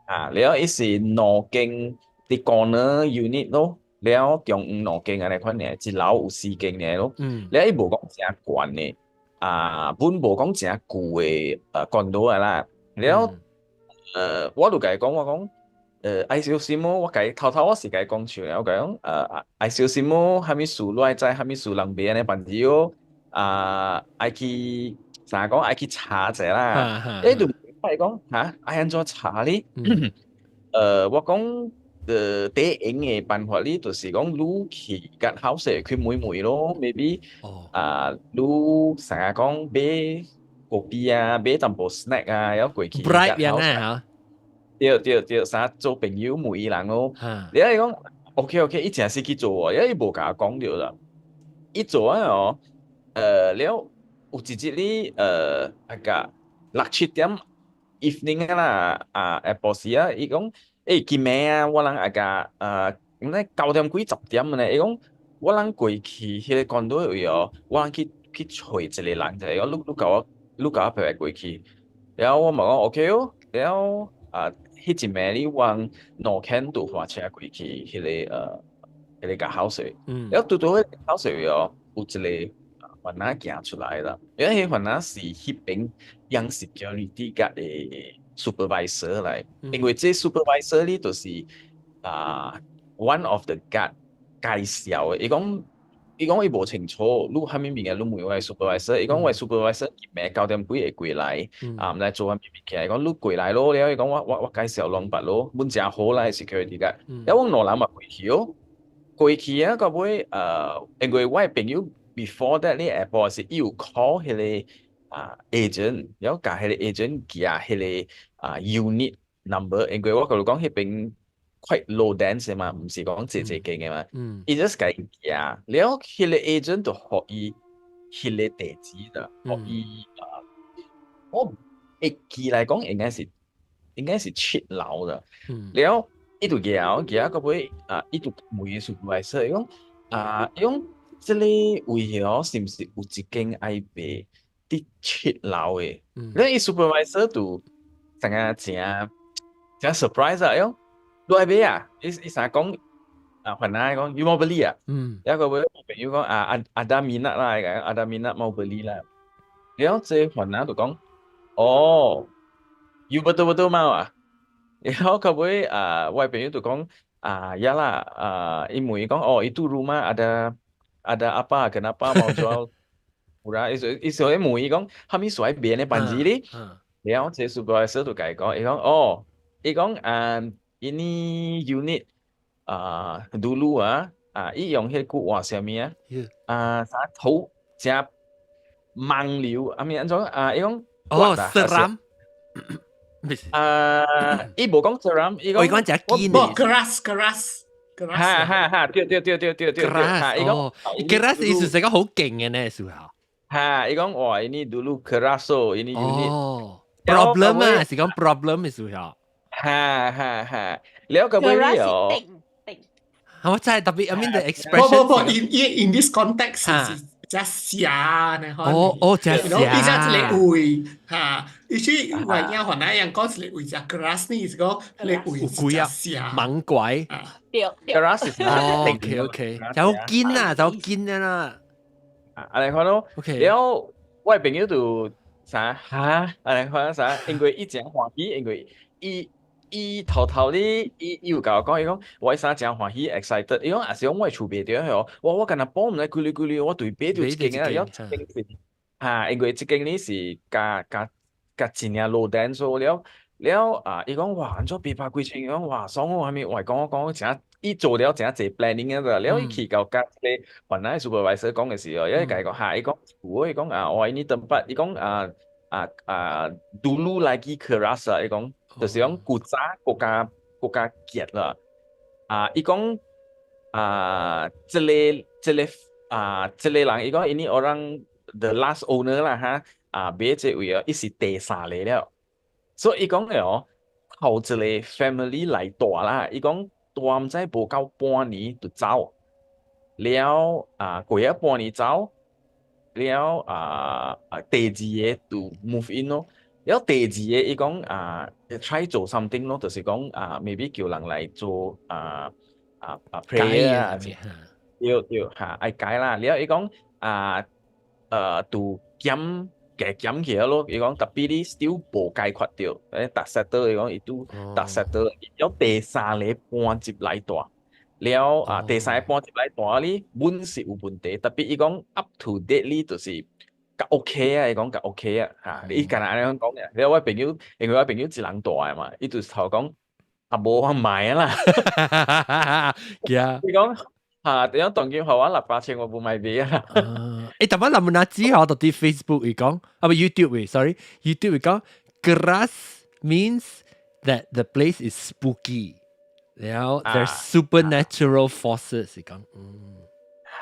Speaker 8: 啊，了伊是兩間佇 corner unit 咯，了中央兩間按呢款爾，一樓有四間爾咯。了伊無講誠懸的，啊，本無講誠舊的condo 啊啦。了，我就共伊講，我講，愛小心哦！我共伊頭頭我是共伊講笑，我共伊講，愛小心哦，啥物事你愛知，啥物事人袂按呢辦事哦。啊，愛去啥講愛去查者啦。伊就我講哈，愛按怎查哩？我講第一用的辦法哩，就是講你去 guard house 去問問咯，maybe 啊，你啥講買咖啡啊，買淡薄 snack 啊，猶過去
Speaker 1: bribe 樣啊，
Speaker 8: 對對對，啥做朋友問伊人咯。你伊講 OK OK，伊真是去做哦，因為伊無共我講著啦。伊做啊哦，了有一日哩，啊個六七點 evening 啊啦，啊下晡時啊，伊講，今暝啊，我人啊個，毋知9點幾10點呢，伊講我人過去彼個 condo 位哦，我人去揣一個人者，伊講你共我陪過去，了我嘛講 OK 哦，了啊，彼一暝哩我人兩間就駛車過去彼個 guard house，了拄拄彼個 house 位哦，有一個番仔行出來啦，因為彼番仔是彼邊 young security guard 的 supervisor 來，因為這 supervisor 哩就是啊 one of the guard 介紹的，伊講伊無清楚，你啥物物件你問我 supervisor，伊講我 supervisor 今暝9點幾會過來，啊，毋知做啥物物件，伊講你過來咯，了伊講我介紹攏捌咯，阮誠好啦 security guard，了阮兩人嘛過去哦，過去啊，到尾因為我的朋友 before that 咧下晡是伊有 call 彼個啊 agent，了共彼個 agent 寄彼個啊 unit number，因為我共你講彼邊 quite low dense 嘛，毋是講濟濟間嘅嘛。伊 just 共伊寄，了彼个 agent 就予伊彼个地址啦，予伊啊，我會記來講應該是7樓啦。了伊就寄寄到尾啊，伊就問 supervisor 伊講啊，伊講這个位哦，是毋是有一間愛賣佇七樓的？了伊 supervisor 就感覺誠誠 surprise 啊，伊講你愛買啊？伊伊啥講啊？番仔講 you mau beli 啊？了個尾朋友講啊，ada minat 啦，伊講 ada minat mau beli 啦。了這番仔就講哦，you betul-betul mau 啊？然後個尾啊，我朋友就講啊，ya 啦，啊，伊問伊講哦，itu rumah ada apa kenapa mau jual murah？伊伊所以問伊講，啥物事愛賣呢房子哩？了這 supervisor 就共伊講，伊講哦，伊講啊，ini unit 啊，dulu 啊，啊，伊用彼句話啥物啊？啊，啥好誠盲流啊？物按怎啊？伊講
Speaker 1: 哦，seram。
Speaker 8: 啊，伊無講 seram，伊講
Speaker 1: 伊講誠堅
Speaker 7: 無 keras keras。
Speaker 8: 哈哈哈，對對對對對對對，哈，伊講
Speaker 1: keras 意思是講好勁嘅呢，時候。
Speaker 8: 哈，伊講哇，ini dulu keras oh, ini unit。
Speaker 1: 哦，problem 啊，是講 problem 嘅時候。
Speaker 8: 哈哈哈，了個尾哦。
Speaker 1: 我真係特別，I mean the expression。
Speaker 7: 不不不，in this context 是只邪呢？
Speaker 1: 哦哦，只邪。
Speaker 7: 比較一个位哈，伊是外影番仔樣講一个位只 keras 呢，是講一个位只邪。
Speaker 1: 猛鬼。
Speaker 3: 對
Speaker 8: keras 是
Speaker 1: 哦，OK OK，就好堅啊，就好堅啊啦。
Speaker 8: 啊，你看咯
Speaker 1: ，OK。
Speaker 8: 了，我朋友就啥哈？啊，你看啥？因為伊誠歡喜，因為伊。伊頭頭咧，伊伊有共我講，伊講我啥誠歡喜，excited。伊講也是講我厝賣著吼，我敢若保毋知幾厘幾厘，我對買著一間啊，了這間是哈，因為這間呢是較較較真正 low dense 所了了啊，伊講哇，按怎八百幾千，伊講哇爽哦，啥物，我講我講誠，伊做了誠濟 planning 啊，了伊去到佮這个原來 supervisor 講的時候，伊共伊講哈，伊講有伊講啊，我 ini tempat，伊講啊啊啊，dulu lagi keras 啊，伊講。就是講古早閣較閣較結啦，啊，伊講啊，這个這个啊，這個人伊講 ini orang the last owner 啦哈，啊，買這位哦，伊是第三个了，所以伊講的哦，頭一個 family 來住啦，伊講住毋知無夠半年就走，了啊過咗半年走，了啊啊第二个就 move in 咯。了第二个伊講啊，try 做 something 咯，就是講啊，maybe 叫人來做啊啊啊 prayer 啊，對對嚇，愛改啦。了伊講啊，就減加減起來咯。伊講 tapi 你 still 無解決著，tak settle 伊講伊都tak settle。了第三个搬入來住，了啊第三個搬入來住哩，本是有問題，tapi 伊講 up to date 哩就是。較 OK 啊，伊講較 OK 啊，嚇！伊敢若按呢講嘅，了我朋友，因為我朋友一人住的嘛，伊就頭講啊無我賣啊啦，伊講嚇，點樣當今予我600千，我無賣賣啊。
Speaker 1: 欸，但係林那子我到啲 Facebook 伊講，啊不 YouTube 喂，sorry，YouTube 伊講，keras means that the place is spooky，然後 there's supernatural forces 伊講，嗯，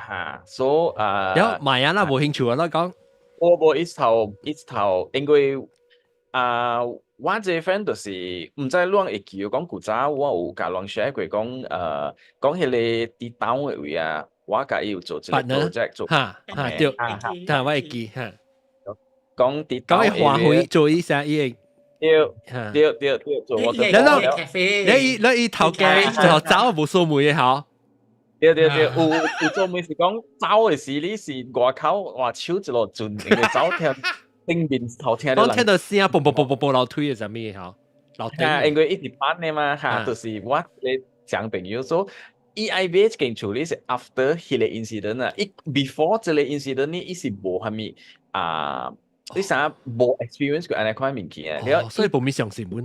Speaker 8: 嚇，所以啊，
Speaker 1: 然後賣啊啦，無興趣啊啦講。
Speaker 8: 我無一頭一頭，因為啊，我這個 friend 就是毋知你會記講古早我有共人 share 過講，講彼個佇 town 的位啊，我共伊有做一個 project 做，
Speaker 1: 哈哈對，但我會記哈。
Speaker 8: 講佇
Speaker 1: 講伊華輝做伊啥伊
Speaker 8: 對對對對，做我
Speaker 1: 你你你伊頭家就走無數門的吼。
Speaker 8: 對對對，有有做咩是講走的時，你是外口哇手一路轉，因為走聽頂面頭聽到人。
Speaker 1: 聽到聲嘣嘣嘣嘣嘣樓梯的啥物吼？樓頂。
Speaker 8: 因為伊是班的嘛，哈，就是我個講朋友說，伊愛買這間厝哩是 after 彼个 incident 啊，伊 before 這个 incident 呢，伊是無啥物啊，你啥無 experience 過按呢款物件，
Speaker 1: 了所以無物相信阮。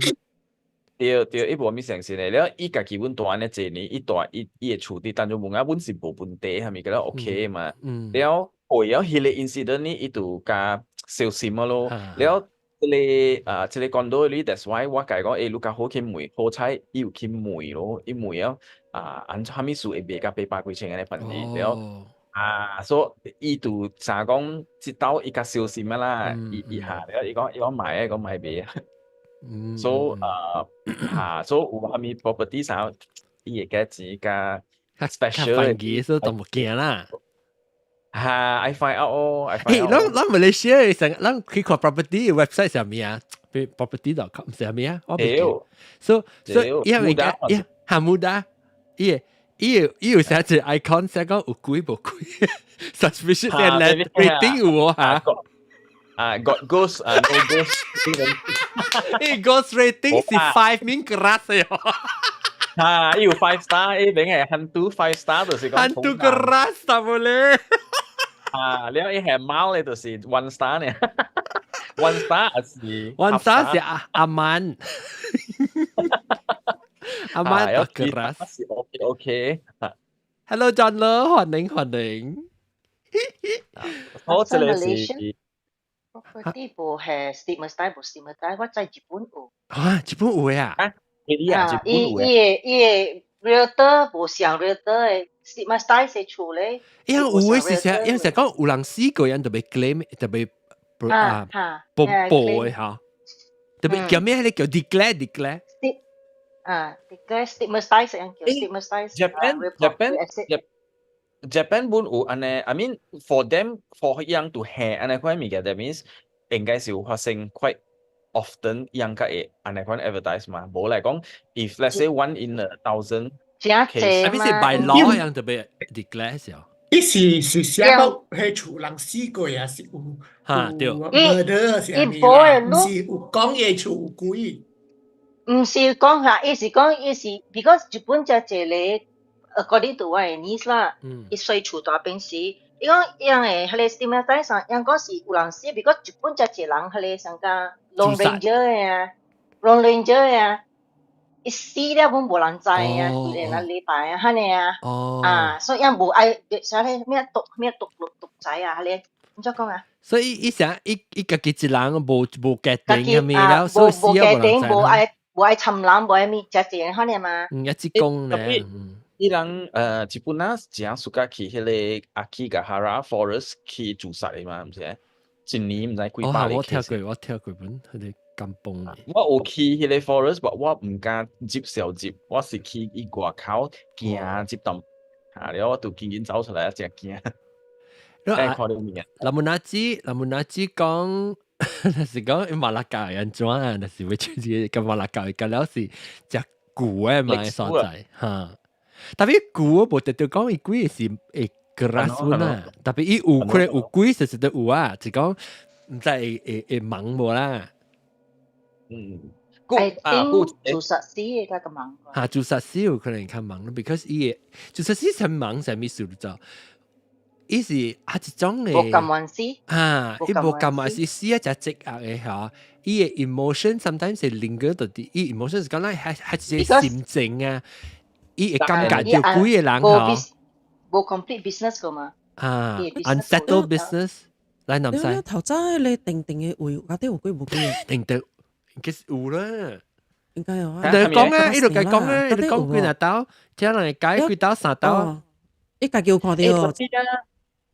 Speaker 8: 對對，伊無物相信的，了伊家己阮住按呢濟年，伊住伊伊的厝佇當中問啊，阮是無問題，啥物個了 OK 嘛。了過了彼个 incident 呢，伊就較小心啊咯。了這個啊，這個講到你，that's why 我共伊講，你較好去問，好彩伊有去問咯，伊問了啊，按啥物事會賣甲八百幾千按呢便宜，了啊，所以伊就啥講，這道伊較小心啊啦，伊伊下了，伊講買，伊講買賣啊，所以啊，嚇，所以有啥物 property 啥，伊會加錢加 special
Speaker 1: 較煩所以都無驚啦。
Speaker 8: 嚇，I find out 哦，I find out。
Speaker 1: 咱馬來西亞成，咱去看 property website 啥物啊？property.com 啥物啊？我唔記。所以伊係咪伊哈姆達，伊有寫一個 icon 寫講有鬼無鬼，suspicious rating 有嚇。
Speaker 8: 啊，got ghost 啊，no ghost。
Speaker 1: 伊 ghost rating 是 5 mean keras 喲。
Speaker 8: 啊，伊有 5 star，伊邊係 hantu 5 star 就是講。
Speaker 1: hantu keras tak boleh。
Speaker 8: 啊，了伊係貓咧，就是 1 star 呢。1 star 是
Speaker 1: one star 是阿阿曼，阿曼 tak keras。
Speaker 8: OK OK。
Speaker 1: Hello John 樂，歡迎歡迎。
Speaker 8: 好，這個是。
Speaker 3: property 無係 stigmatized 無 stigmatized，我在日本有。
Speaker 1: 啊，日本有啊？
Speaker 8: 啊，啊，
Speaker 3: 伊伊個伊個 realtor 無像 realtor 的 stigmatized 是厝咧。
Speaker 1: 因為有的是啥？因為是講有人死過人特別 claim 特別啊報報的嚇，特別叫咩？你叫 declare declare。
Speaker 3: 啊，declare stigmatized 樣叫 stigmatized。
Speaker 8: Japan Japan Japan 本有按呢，I mean for them for 樣 to 下按呢款物件，that means 應該是有發生 quite often 樣較會按呢款 advertise 嘛。無來講，if let's say one in a thousand
Speaker 3: case，
Speaker 1: I mean 是 by law 樣特別 declare 時候。
Speaker 7: 伊是寫講彼厝人死過啊，是有
Speaker 1: 嚇對
Speaker 7: murder 是啥物啦？毋是有講伊厝有鬼。
Speaker 3: 毋是講嚇，伊是講伊是，because 日本遮一個。according to 我的 niece 啦，伊細厝大邊時，伊講樣的彼個 stigmatized 上，樣講是有人死，because 日本遮濟人彼個上加 Lone Ranger 的啊，Lone Ranger 的啊，伊死了阮無人知啊，規個禮拜啊，按呢啊，啊，所以樣無愛啥咧咩獨咩獨獨仔啊，彼個按怎講啊？
Speaker 1: 所以伊啥伊伊家己一人無決定啥物了，所以死
Speaker 3: 無決定，無愛尋人，無愛物，遮濟人按呢嘛。
Speaker 1: 嗯，一直講咧。
Speaker 8: 伊人日本啊，真 suka 去彼個 Aokigahara Forest 去自殺的嘛，毋是？一年毋知幾百個。
Speaker 1: 我聽過，我聽過本彼個甘榜。
Speaker 8: 我有去彼個 forest，我毋敢入小入，我是去伊外口行入淡，嚇了我就緊緊走出來，真驚。看到物件。
Speaker 1: 林門阿姊，林門阿姊講，是講馬六甲人怎啊？但是會出自個馬六甲個了是食舊的嘛所在嚇。特別舊無特別講伊鬼是會 keras 啊，特別伊有可能有鬼實實都有啊，就講毋知會會會盲無啦。
Speaker 8: 嗯，
Speaker 3: 啊，自殺死會較盲。
Speaker 1: 嚇，自殺死有可能較盲，because 伊會自殺死才盲啥物事就，伊是啊一種的
Speaker 3: 無甘願死。
Speaker 1: 啊，伊無甘願死，死啊誠積壓的嚇，伊的 emotion sometimes 是 linger 到佇，伊 emotion 是講咱還還一個心情啊。伊會感覺到幾個人吼，
Speaker 3: 無 complete business 個嘛？
Speaker 1: 啊，unsettled business，來南西。
Speaker 6: 頭早你定定的位，到底有鬼無鬼啊？
Speaker 1: 定定應該是有啦。
Speaker 6: 應該有啊。
Speaker 1: 你講啊，伊就共講啊，伊就講幾若刀，這人會解幾刀三刀。
Speaker 6: 伊家己有看著。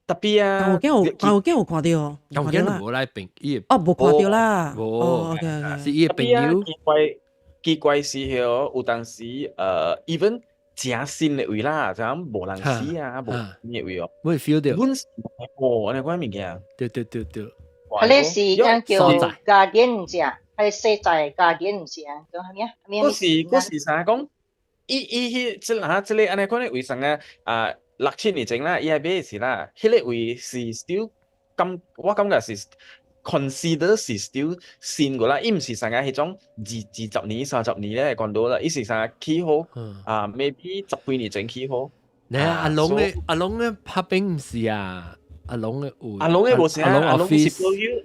Speaker 8: 特別啊！
Speaker 6: 有見有有見有看著，
Speaker 1: 有見無來朋伊。
Speaker 6: 哦，無看著啦。
Speaker 1: 無，是伊的朋友。
Speaker 8: 奇怪，奇怪是許有當時even 誠新的位啦，就咁無人死啊，無咩位哦。
Speaker 1: 會 feel 到。
Speaker 8: 阮是哦，按呢款物件。
Speaker 1: 對對對對。
Speaker 3: 彼個是樣叫 guardian 毋是啊？彼個細在 guardian 毋是啊？叫啥物啊？
Speaker 8: 嗰是啥講？伊伊彼這下這個按呢款的位上啊啊六七年前啦，伊還買是啦，彼個位是 still 感我感覺是 consider 是 still 新個啦，伊毋是啥個彼種二十年、30年咧講到啦，伊是啥起好啊，maybe 十幾年前起好。
Speaker 1: 你阿龍的阿龍的拍片毋是啊？阿龍的有。
Speaker 8: 阿龍的無是啊，阿龍 office。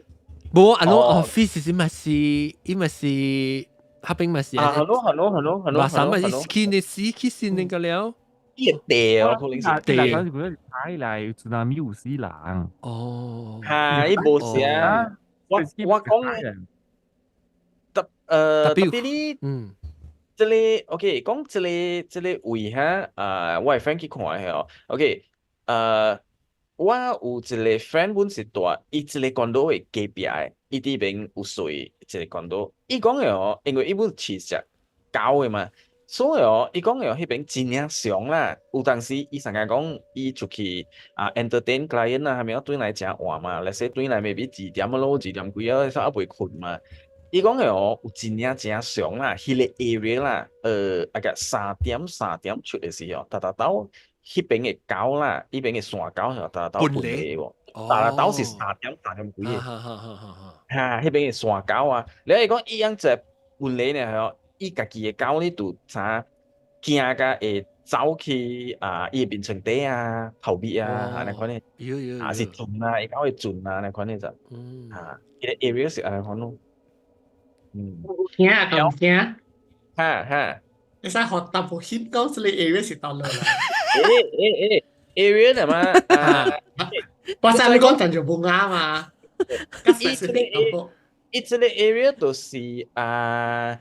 Speaker 1: 無阿龍 office 是嘛是，伊嘛是拍片嘛是。
Speaker 8: 啊，係咯係咯係咯係咯。
Speaker 1: 嘛啥嘛是去你死去新那個了。
Speaker 8: 伊地哦，可能是
Speaker 5: 地。嗰陣時佢睇嚟，tsunami 有死人。
Speaker 1: 哦。
Speaker 8: 係，伊無是啊。我講特別你，這個 OK，講這個位哈，啊，我的 friend 去看的哦，OK，我有一個 friend 本是住伊這個 condo 的隔壁的，伊佇邊有睡一個 condo，伊講的哦，因為伊本飼隻狗的嘛，所以哦，伊講的哦，彼邊真正常啦，有當時伊成日講伊出去啊 entertain client 啊，啥物轉來誠晚嘛，let's say 轉來 maybe 2點咯，2點幾啊，煞猶未睏嘛。伊講的哦，有真正誠常啦，彼個 area 啦，啊個3點3點出的時候，逐逐兜彼邊的狗啦，彼邊的山狗是逐逐兜噴嚟喎，逐逐兜是3點3點幾的，哈，彼邊的山狗啊，你伊講伊樣只噴嚟呢，係哦，伊家己的狗呢就啥驚甲會走去啊，伊的眠床底啊、後尾啊，按呢款的，啊是鑽啊，伊狗會鑽啊，按呢款的就，哈，伊個 area 是按呢款咯。
Speaker 7: 驚啊，咁驚？
Speaker 8: 哈哈，
Speaker 7: 你使學淡薄 hint 講這個 area 是佗落啦？
Speaker 8: 欸欸欸，area 係嘛？
Speaker 7: 我知你講就無啱嘛。
Speaker 8: 伊這個伊這個 area 就是啊，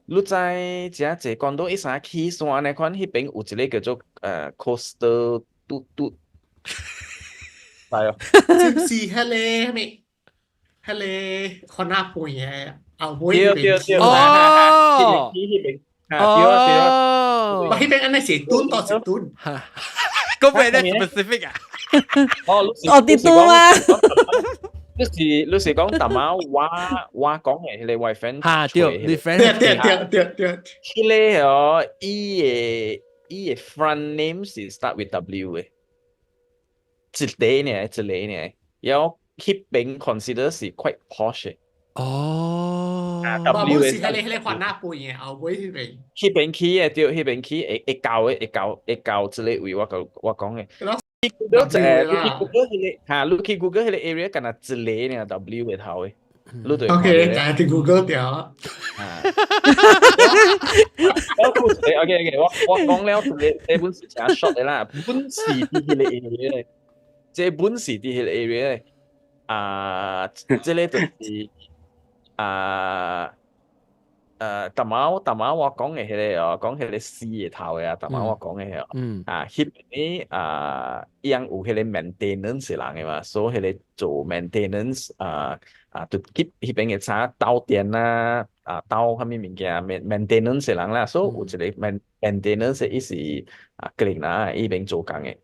Speaker 8: 你知誠濟講到伊啥起山那款，彼邊有一個叫做coastal 嘟嘟，係哦。
Speaker 7: 是毋是彼個啥物？彼個番仔盤的後尾彼邊起
Speaker 1: 哦，
Speaker 8: 彼邊，對啊對啊。
Speaker 7: 我彼邊按呢是墩，都是墩。
Speaker 1: 嗰邊咧 specific 啊？
Speaker 8: 哦，
Speaker 6: 哦，佇倒啊？
Speaker 8: 你是講淡仔我講的彼個我 friend
Speaker 1: 哈對，你 friend
Speaker 7: 對對對對對。
Speaker 8: 彼個哦，伊的 front name 是 start with W 的，一個呢，一個呢，然後彼邊 consider 是 quite posh 的。
Speaker 1: 哦
Speaker 7: ，W 是彼個番仔盤的後尾彼邊。
Speaker 8: 彼邊起的對，彼邊起會會到的，會到這個位，我講的。去 Google 一個，你去 Google 彼個，哈，你去 Google 彼個 area，敢若一個呢 W 的頭的，你就
Speaker 7: OK，就係 Google 掉。
Speaker 8: 啊。我 OK OK，我講了，這個這本是誠 short 的啦，本是佇彼個 area，這本是佇彼個 area，啊，這個就是啊。淡仔我講的彼個哦，講彼個死的頭的啊，淡仔我講的哦，啊，彼邊啊，伊樣有彼個 maintenance 的人的嘛，所以彼個做 maintenance 啊啊，就 keep 彼邊的啥鬥電啊，啊鬥啥物物件 maintenance 的人啦，所以有一個 maintenance 伊是啊 cleaner，伊邊做工的，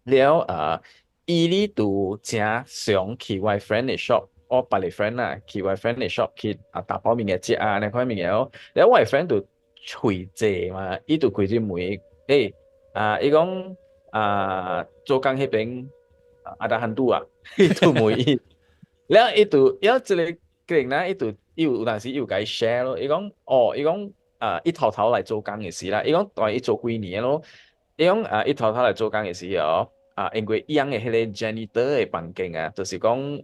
Speaker 8: 了啊，伊咧就誠常去我 friend 的 shop。我別個 friend 啦，去我 friend 的 shop 去啊打包物件食啊，按呢款物件哦。了我的 friend 就喙濟嘛，伊就開始問，欸啊，伊講啊做工彼邊 ada hantu 啊，伊就問伊，了伊就了這個 cleaner，伊就伊有當時伊有共伊 share 咯，伊講哦，伊講啊，伊頭頭來做工的時啦，伊講蹛伊做幾年咯，伊講啊，伊頭頭來做工的時哦。啊，因為伊翁的彼個 janitor 的房間啊，就是講，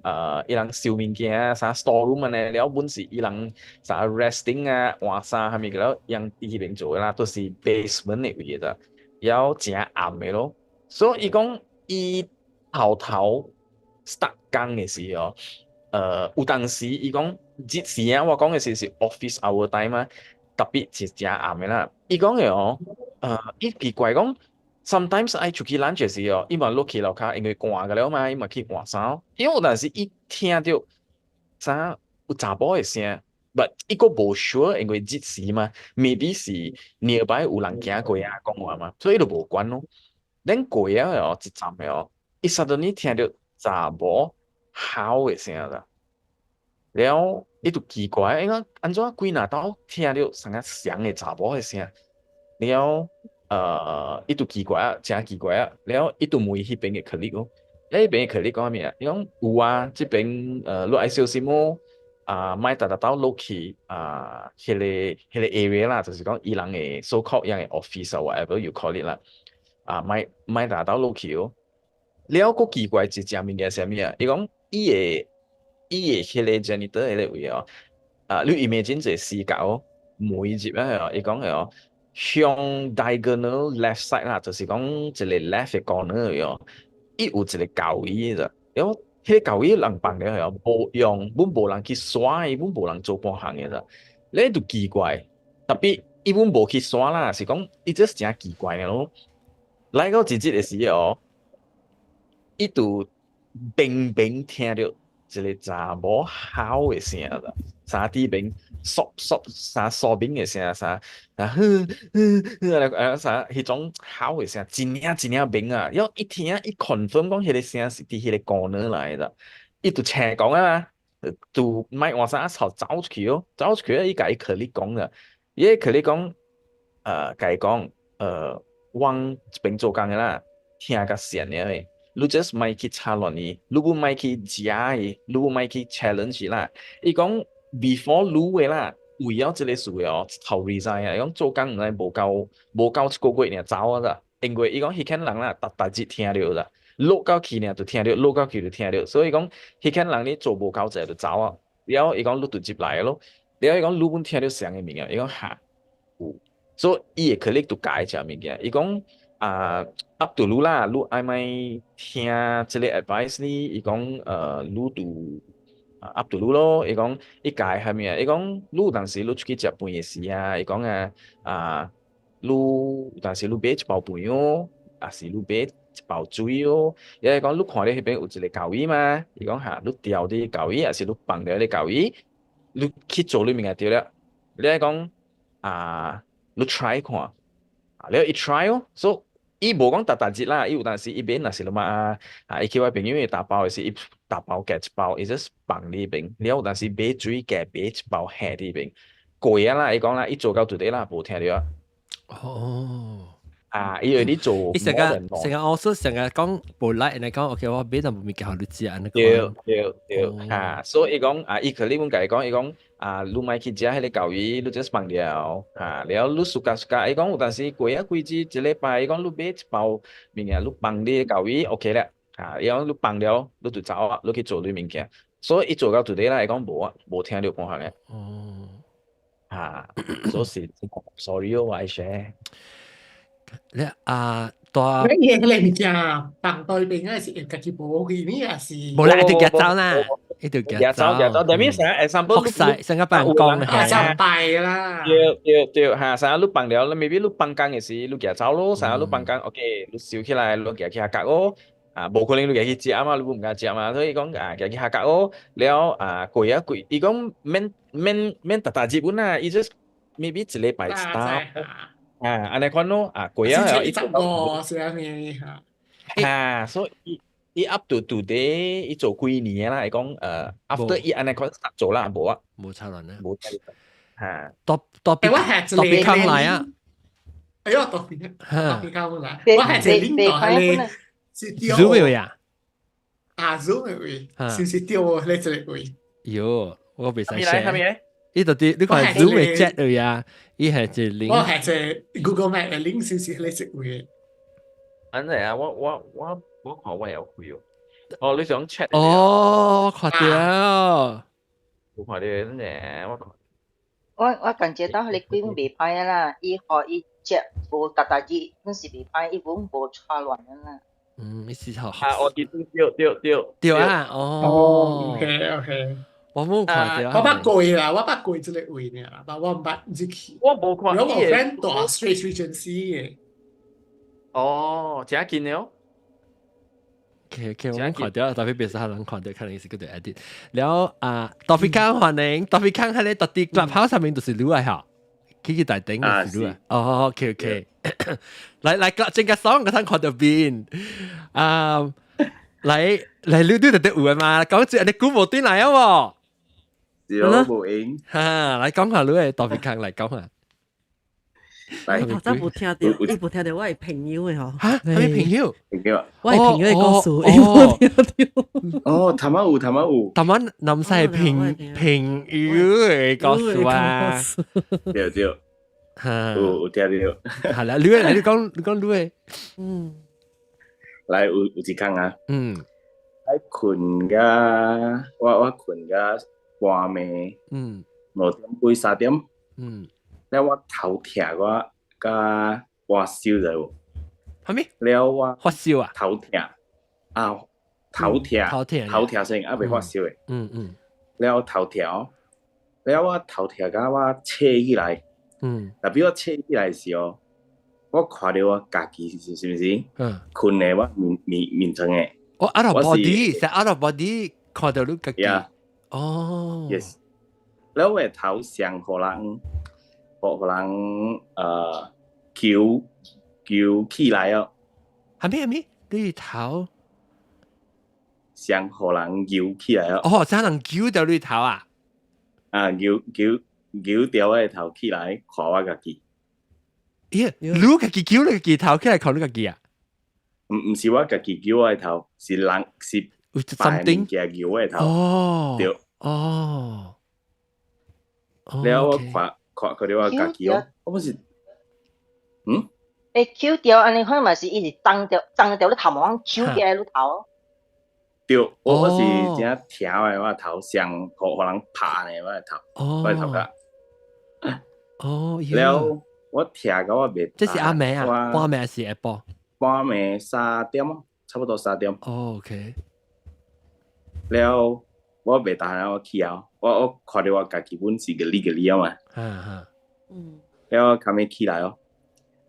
Speaker 8: 伊人收物件啊，啥 store room 按呢，了本是伊人啥 resting 啊，換衫啥物個了，伊翁佇彼邊做的啦，都是 basement 的位的，了誠暗的咯。所以伊講，伊頭頭 start 工的時候，有當時伊講，這時啊，我講的是 office hour time 啊，特別是誠暗的啦。伊講的哦，伊奇怪講。Sometimes 愛出去 lunch 的時候，伊嘛落去樓跤，因為寒個了嘛，伊嘛去換衫。因為有當時伊聽著啥有查某的聲，but 伊閣無 sure，因為日時嘛，maybe 是 nearby 有人行過啊，講話嘛，所以伊就無管咯。Then 過了哦，一陣的哦，伊 suddenly 聽著查某嚎的聲啦，了伊就奇怪，伊講按怎幾若兜聽著啥個雙的查某的聲，了。伊就奇怪啊，誠奇怪啊，了伊就問彼邊的 colleague 哦，彼邊的 colleague 講啥物啊？伊講有啊，這邊你愛小心哦，啊，莫逐逐兜落去啊，彼個 area 啦，就是講伊人的 so called 伊人的 office 啊，whatever you call it 啦，啊，莫莫逐逐兜落去哦。了，閣奇怪一隻物件啥物啊？伊講伊的彼個 janitor 彼個位哦，啊，你 imagine 一個死角哦，每入啊，伊講的哦。向 diagonal left side 啦，就是講一個 left 的 corner 哦，伊有一個鉸椅咋，了彼個鉸椅人放了哦，無用，本無人去刷伊，本無人做半項的咋。你就奇怪，特別伊本無去刷啦，是講伊這是誠奇怪嘅咯。來到一日的時候，伊就明明聽著一個查某吼的聲啦，三滴邊嗦嗦啥嗦邊的聲，啥啊哼哼哼啊啥彼種吼的聲，真正真正明啊！了一聽伊 confirm 講彼個聲是佇彼個 corner 來的，伊就請講啊，就莫換衫朝走出去哦，走出去伊共伊 colleague 講啦，伊個 colleague 講，共伊講，往這邊做工的啦，聽甲善了的，你 just 莫去插亂伊，你毋莫去食伊，你毋莫去 challenge 啦。伊講 before 你的啦，為了這個事的哦，頭 resign 啊，伊講做工毋知無夠無夠一個月爾走啊啦，因為伊講彼款人啦，逐逐日聽著啦，落到去爾就聽著，落到去就聽著，所以講彼款人你做無夠濟就走啊。了伊講你就入來咯，了伊講你本聽著啥個物件，伊講哈有，所以伊會可能就改這物件，伊講啊 up to 你啦，你愛欲聽這個 advice 呢？伊講你就 up to 你咯。伊講伊改係咪啊？伊講你有當時你出去食飯的時啊，伊講啊啊，你有當時你買一包飯哦，抑是你買一包水哦。伊講你看到彼邊有一個猴魚嘛？伊講哈，你牢佇猴魚，抑是你放牢佇猴魚，你去做你物件對了。你愛講啊，你 try 看，啊，了伊 try 哦，所以伊無講逐逐日啦，伊有當時伊買若是了嘛啊，啊，伊去我朋友打包的時，伊打包夾一包，伊 just 放佇彼邊，了有當時買水夾買一包下佇彼邊，過啊啦，伊講啦，伊做到 today 啦，無聽著啊。
Speaker 1: 哦。
Speaker 8: 啊，因為你做
Speaker 1: 伊成個成個我說成個講無來，人講 OK，我買淡薄物件予你食，按呢
Speaker 8: 對對對，哈，所以伊講啊，伊可能阮共伊講，伊講啊，你莫去食彼個猴魚，你 just 放了，哈，了你 suka suka，伊講有當時過啊幾日一禮拜，伊講你買一包物件，你放你個猴魚 OK 了，哈，伊講你放了，你就走啊，你去做你物件，所以伊做到 today 啦，伊講無啊，無聽著半項的。
Speaker 1: 哦，
Speaker 8: 哈，所以是 sorry 哦，我愛 share。
Speaker 1: 你啊，大
Speaker 7: 你嘢個物件放對邊嗰是家己無去，你也是。
Speaker 1: 無啦，一定夾走啦，一定夾
Speaker 8: 走夾走。但係啥 example，
Speaker 1: 學晒成個辦公
Speaker 7: 啊，就敗啦。
Speaker 8: 對對對，嚇，啥你放了，你 maybe 你放工的時，你夾走咯，啥你放工，OK，你收起來，你夾去下角哦。啊，無可能你夾去食嘛，你毋敢食嘛，所以講啊，夾去下角哦。了啊，過啊過，伊講免免免逐逐日本啊，伊 just maybe 一禮拜一單。啊，按呢款咯，啊，過啊，
Speaker 7: 伊十五是啥物？
Speaker 8: 啊，所以伊 up to today，伊做幾年啦？伊講after 伊按呢款做啦，無啊，
Speaker 1: 無差亂啊，
Speaker 8: 無差嚇。
Speaker 1: 多多
Speaker 7: 別
Speaker 1: 多別康來啊！
Speaker 7: 哎喲，多別多別康來，我係一個領導係咧，是
Speaker 1: Zoom 呀？
Speaker 7: 啊，Zoom 的位，是毋是對我咧這個位？
Speaker 1: 喲，我袂使 share。伊到底你看 Zoom 的 chat 位啊？伊係一個 link。
Speaker 7: 我係一個 Google Map 的 link，是毋是咧這個位？
Speaker 8: 按呢啊，我看我有開哦。哦，你想 chat？
Speaker 1: 哦，看著。
Speaker 8: 我看著呢，我看。
Speaker 3: 我感覺到彼個鬼袂歹啦，伊予伊食無逐逐日，阮是袂歹，伊本無錯亂的啦。
Speaker 1: 嗯，你是好。
Speaker 8: 啊，我記對對對
Speaker 1: 對啊，哦。
Speaker 7: OK OK。
Speaker 1: 我冇看著。
Speaker 7: 我捌過啦，我捌過這個位爾啦，但我毋捌入去。
Speaker 8: 我無看。
Speaker 7: 我有 friend 住 Straits Regency 的。
Speaker 8: 哦，誠近的哦。
Speaker 1: OK OK，我看著，特別別是人看著，可能是叫做 edit。了啊，特別康歡迎，特別康喺你特啲 Clubhouse 上面就是你來嚇，去去大頂嘅是你來。哦，OK OK，來來，正個爽，我睇看著邊啊，來來，你你特別有的嘛？講住你估無對來啊喎。
Speaker 9: 是哦，無閒。
Speaker 1: 哈，來講下你的特別康來講下。
Speaker 9: 來，
Speaker 6: 頭先無聽著，伊無聽著我的朋友的吼。
Speaker 1: 哈？啥物朋友？
Speaker 9: 朋友。
Speaker 6: 我的朋友的故事，伊無聽著。
Speaker 9: 哦，頭仔有，頭仔有。
Speaker 1: 頭仔南西朋友的故事啊。
Speaker 9: 對對。
Speaker 1: 哈。
Speaker 9: 有聽著。
Speaker 1: 係啦，你來你講你講你的。
Speaker 6: 嗯。
Speaker 9: 來，有一工啊。
Speaker 1: 嗯。
Speaker 9: 來睏甲我睏甲半暝。2點幾3點。了我頭痛，我甲發燒了。
Speaker 1: 啥物？
Speaker 9: 了我
Speaker 1: 發燒啊？
Speaker 9: 頭痛啊，頭痛，
Speaker 1: 頭痛，
Speaker 9: 頭痛先，猶未發燒的。了頭痛，了我頭痛甲我醒起來，特別我醒起來時候，我看著我家己是毋是？睏佇我面面面床的。
Speaker 1: 哦，out of body，是 out of body 看著你家己。哦。
Speaker 9: Yes。了我的頭上予人，予人揪揪起來哦。
Speaker 1: 係咩係咩？你頭
Speaker 9: 上予人揪起來哦。
Speaker 1: 哦，啥人揪著你頭啊？
Speaker 9: 啊，揪揪揪著我的頭起來看我家己。
Speaker 1: 咦，你家己揪你家己頭起來看你家己啊？
Speaker 9: 毋是我家己揪我的頭，是人是別物件揪我的頭。
Speaker 1: 哦。
Speaker 9: 對。
Speaker 1: 哦。
Speaker 9: 了我看看看著我家己哦，我不是，嗯？
Speaker 3: 會揪著按呢款嘛是伊是撞著撞著你頭毛，揪起來你頭。
Speaker 9: 對，我是真疼的，我頭上予予人拍呢，我的頭，我的頭殼。
Speaker 1: 哦。
Speaker 9: 了我疼甲我袂。
Speaker 1: 這是暗暝啊？半暝還是下晡？
Speaker 9: 半暝3點，差不多3點。
Speaker 1: 哦，OK。
Speaker 9: 了我袂當我起啊，我看著我家己本是個哩個哩啊嘛。了我較尾起來哦，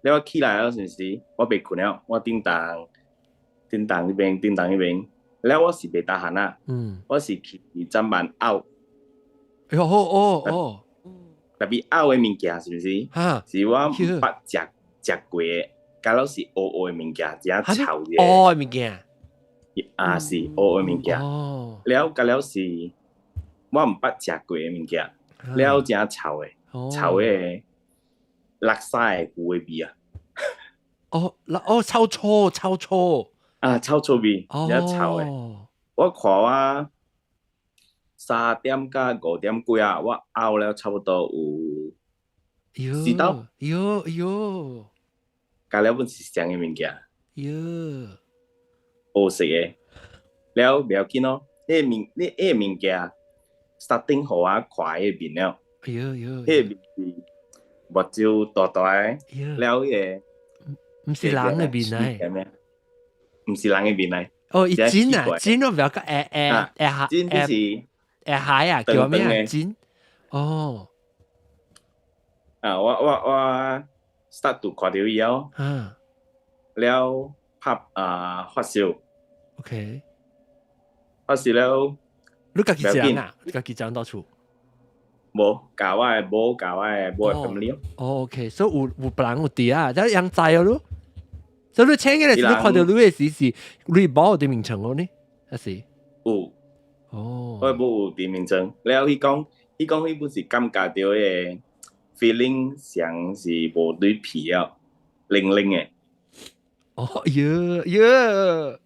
Speaker 9: 了我起來了是毋是？我袂睏了，我叮當叮當彼邊，叮當彼邊。了我是袂 tahan 啊，我是去砧板漚。
Speaker 1: 哎喲，哦哦。
Speaker 9: 特別漚的物件是毋是？是我毋捌食食過的，敢若是烏烏的物件，真臭的。
Speaker 1: 烏的物件。
Speaker 9: 啊，是烏的物件。了，甲了是，我毋捌食過的物件，了真臭的，臭的，垃圾的舊的味啊。
Speaker 1: 哦，哦，臭臭臭臭。
Speaker 9: 啊，臭臭味，真臭的。我看我3點到5點幾啊，我嘔了差不多有四兜。
Speaker 1: 喲喲，
Speaker 9: 加了本是啥的物件？
Speaker 1: 喲，
Speaker 9: 烏色的，了袂要緊哦。彼個物，你彼個物件，starting 予我看彼個面了。
Speaker 1: 喲喲，
Speaker 9: 彼個面是目睭大大的，了彼個
Speaker 1: 毋是人的面來。
Speaker 9: 毋是人的面來。
Speaker 1: 哦，伊真啊，真我唔要講會會會下
Speaker 9: 真就是
Speaker 1: 會海啊，叫咩啊？真哦。
Speaker 9: 啊，我 start to 看著伊哦。了拍啊發燒。 發燒了。
Speaker 1: 你家己一人啊？你家己一人佇厝？
Speaker 9: 無，共我的某，共我的某的 family。
Speaker 1: 哦，OK，所以有別人有佇啊，這樣知哦囉。所以你請嘅時，你看著你的時是你某佇眠床哦呢？還是？
Speaker 9: 有。
Speaker 1: 哦。
Speaker 9: 我某有佇眠床，了伊講，伊講伊本是感覺著彼個 feeling 像是無對皮啊，冷冷的。
Speaker 1: 哦，喲喲，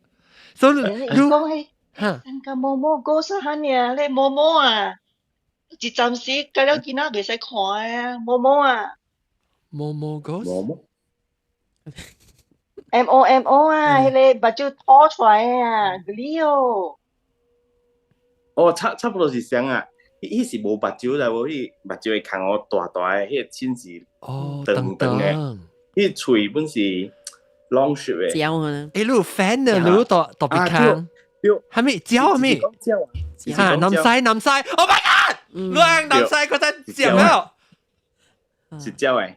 Speaker 1: 所以
Speaker 3: 你講彼，人家毛毛過細漢爾，你毛毛啊，一暫時過了囡仔袂使看啊，毛毛啊。
Speaker 1: 毛毛 ghost。
Speaker 9: 毛毛。
Speaker 3: M O M O 啊，彼個目睭吐出來啊，你哦。
Speaker 9: 哦，差不多是啥啊？彼是無目睭啦，無彼目睭的空哦大大的，彼個喙是長長的，彼喙本是 long shape 的。
Speaker 6: 鳥啊！
Speaker 1: 欸，你有 fan 啊？你特特別看。
Speaker 9: 對。
Speaker 1: 係咪鳥係咪？嚇，南西南西，Oh my god！你南西嗰陣鳥了。
Speaker 9: 是鳥的。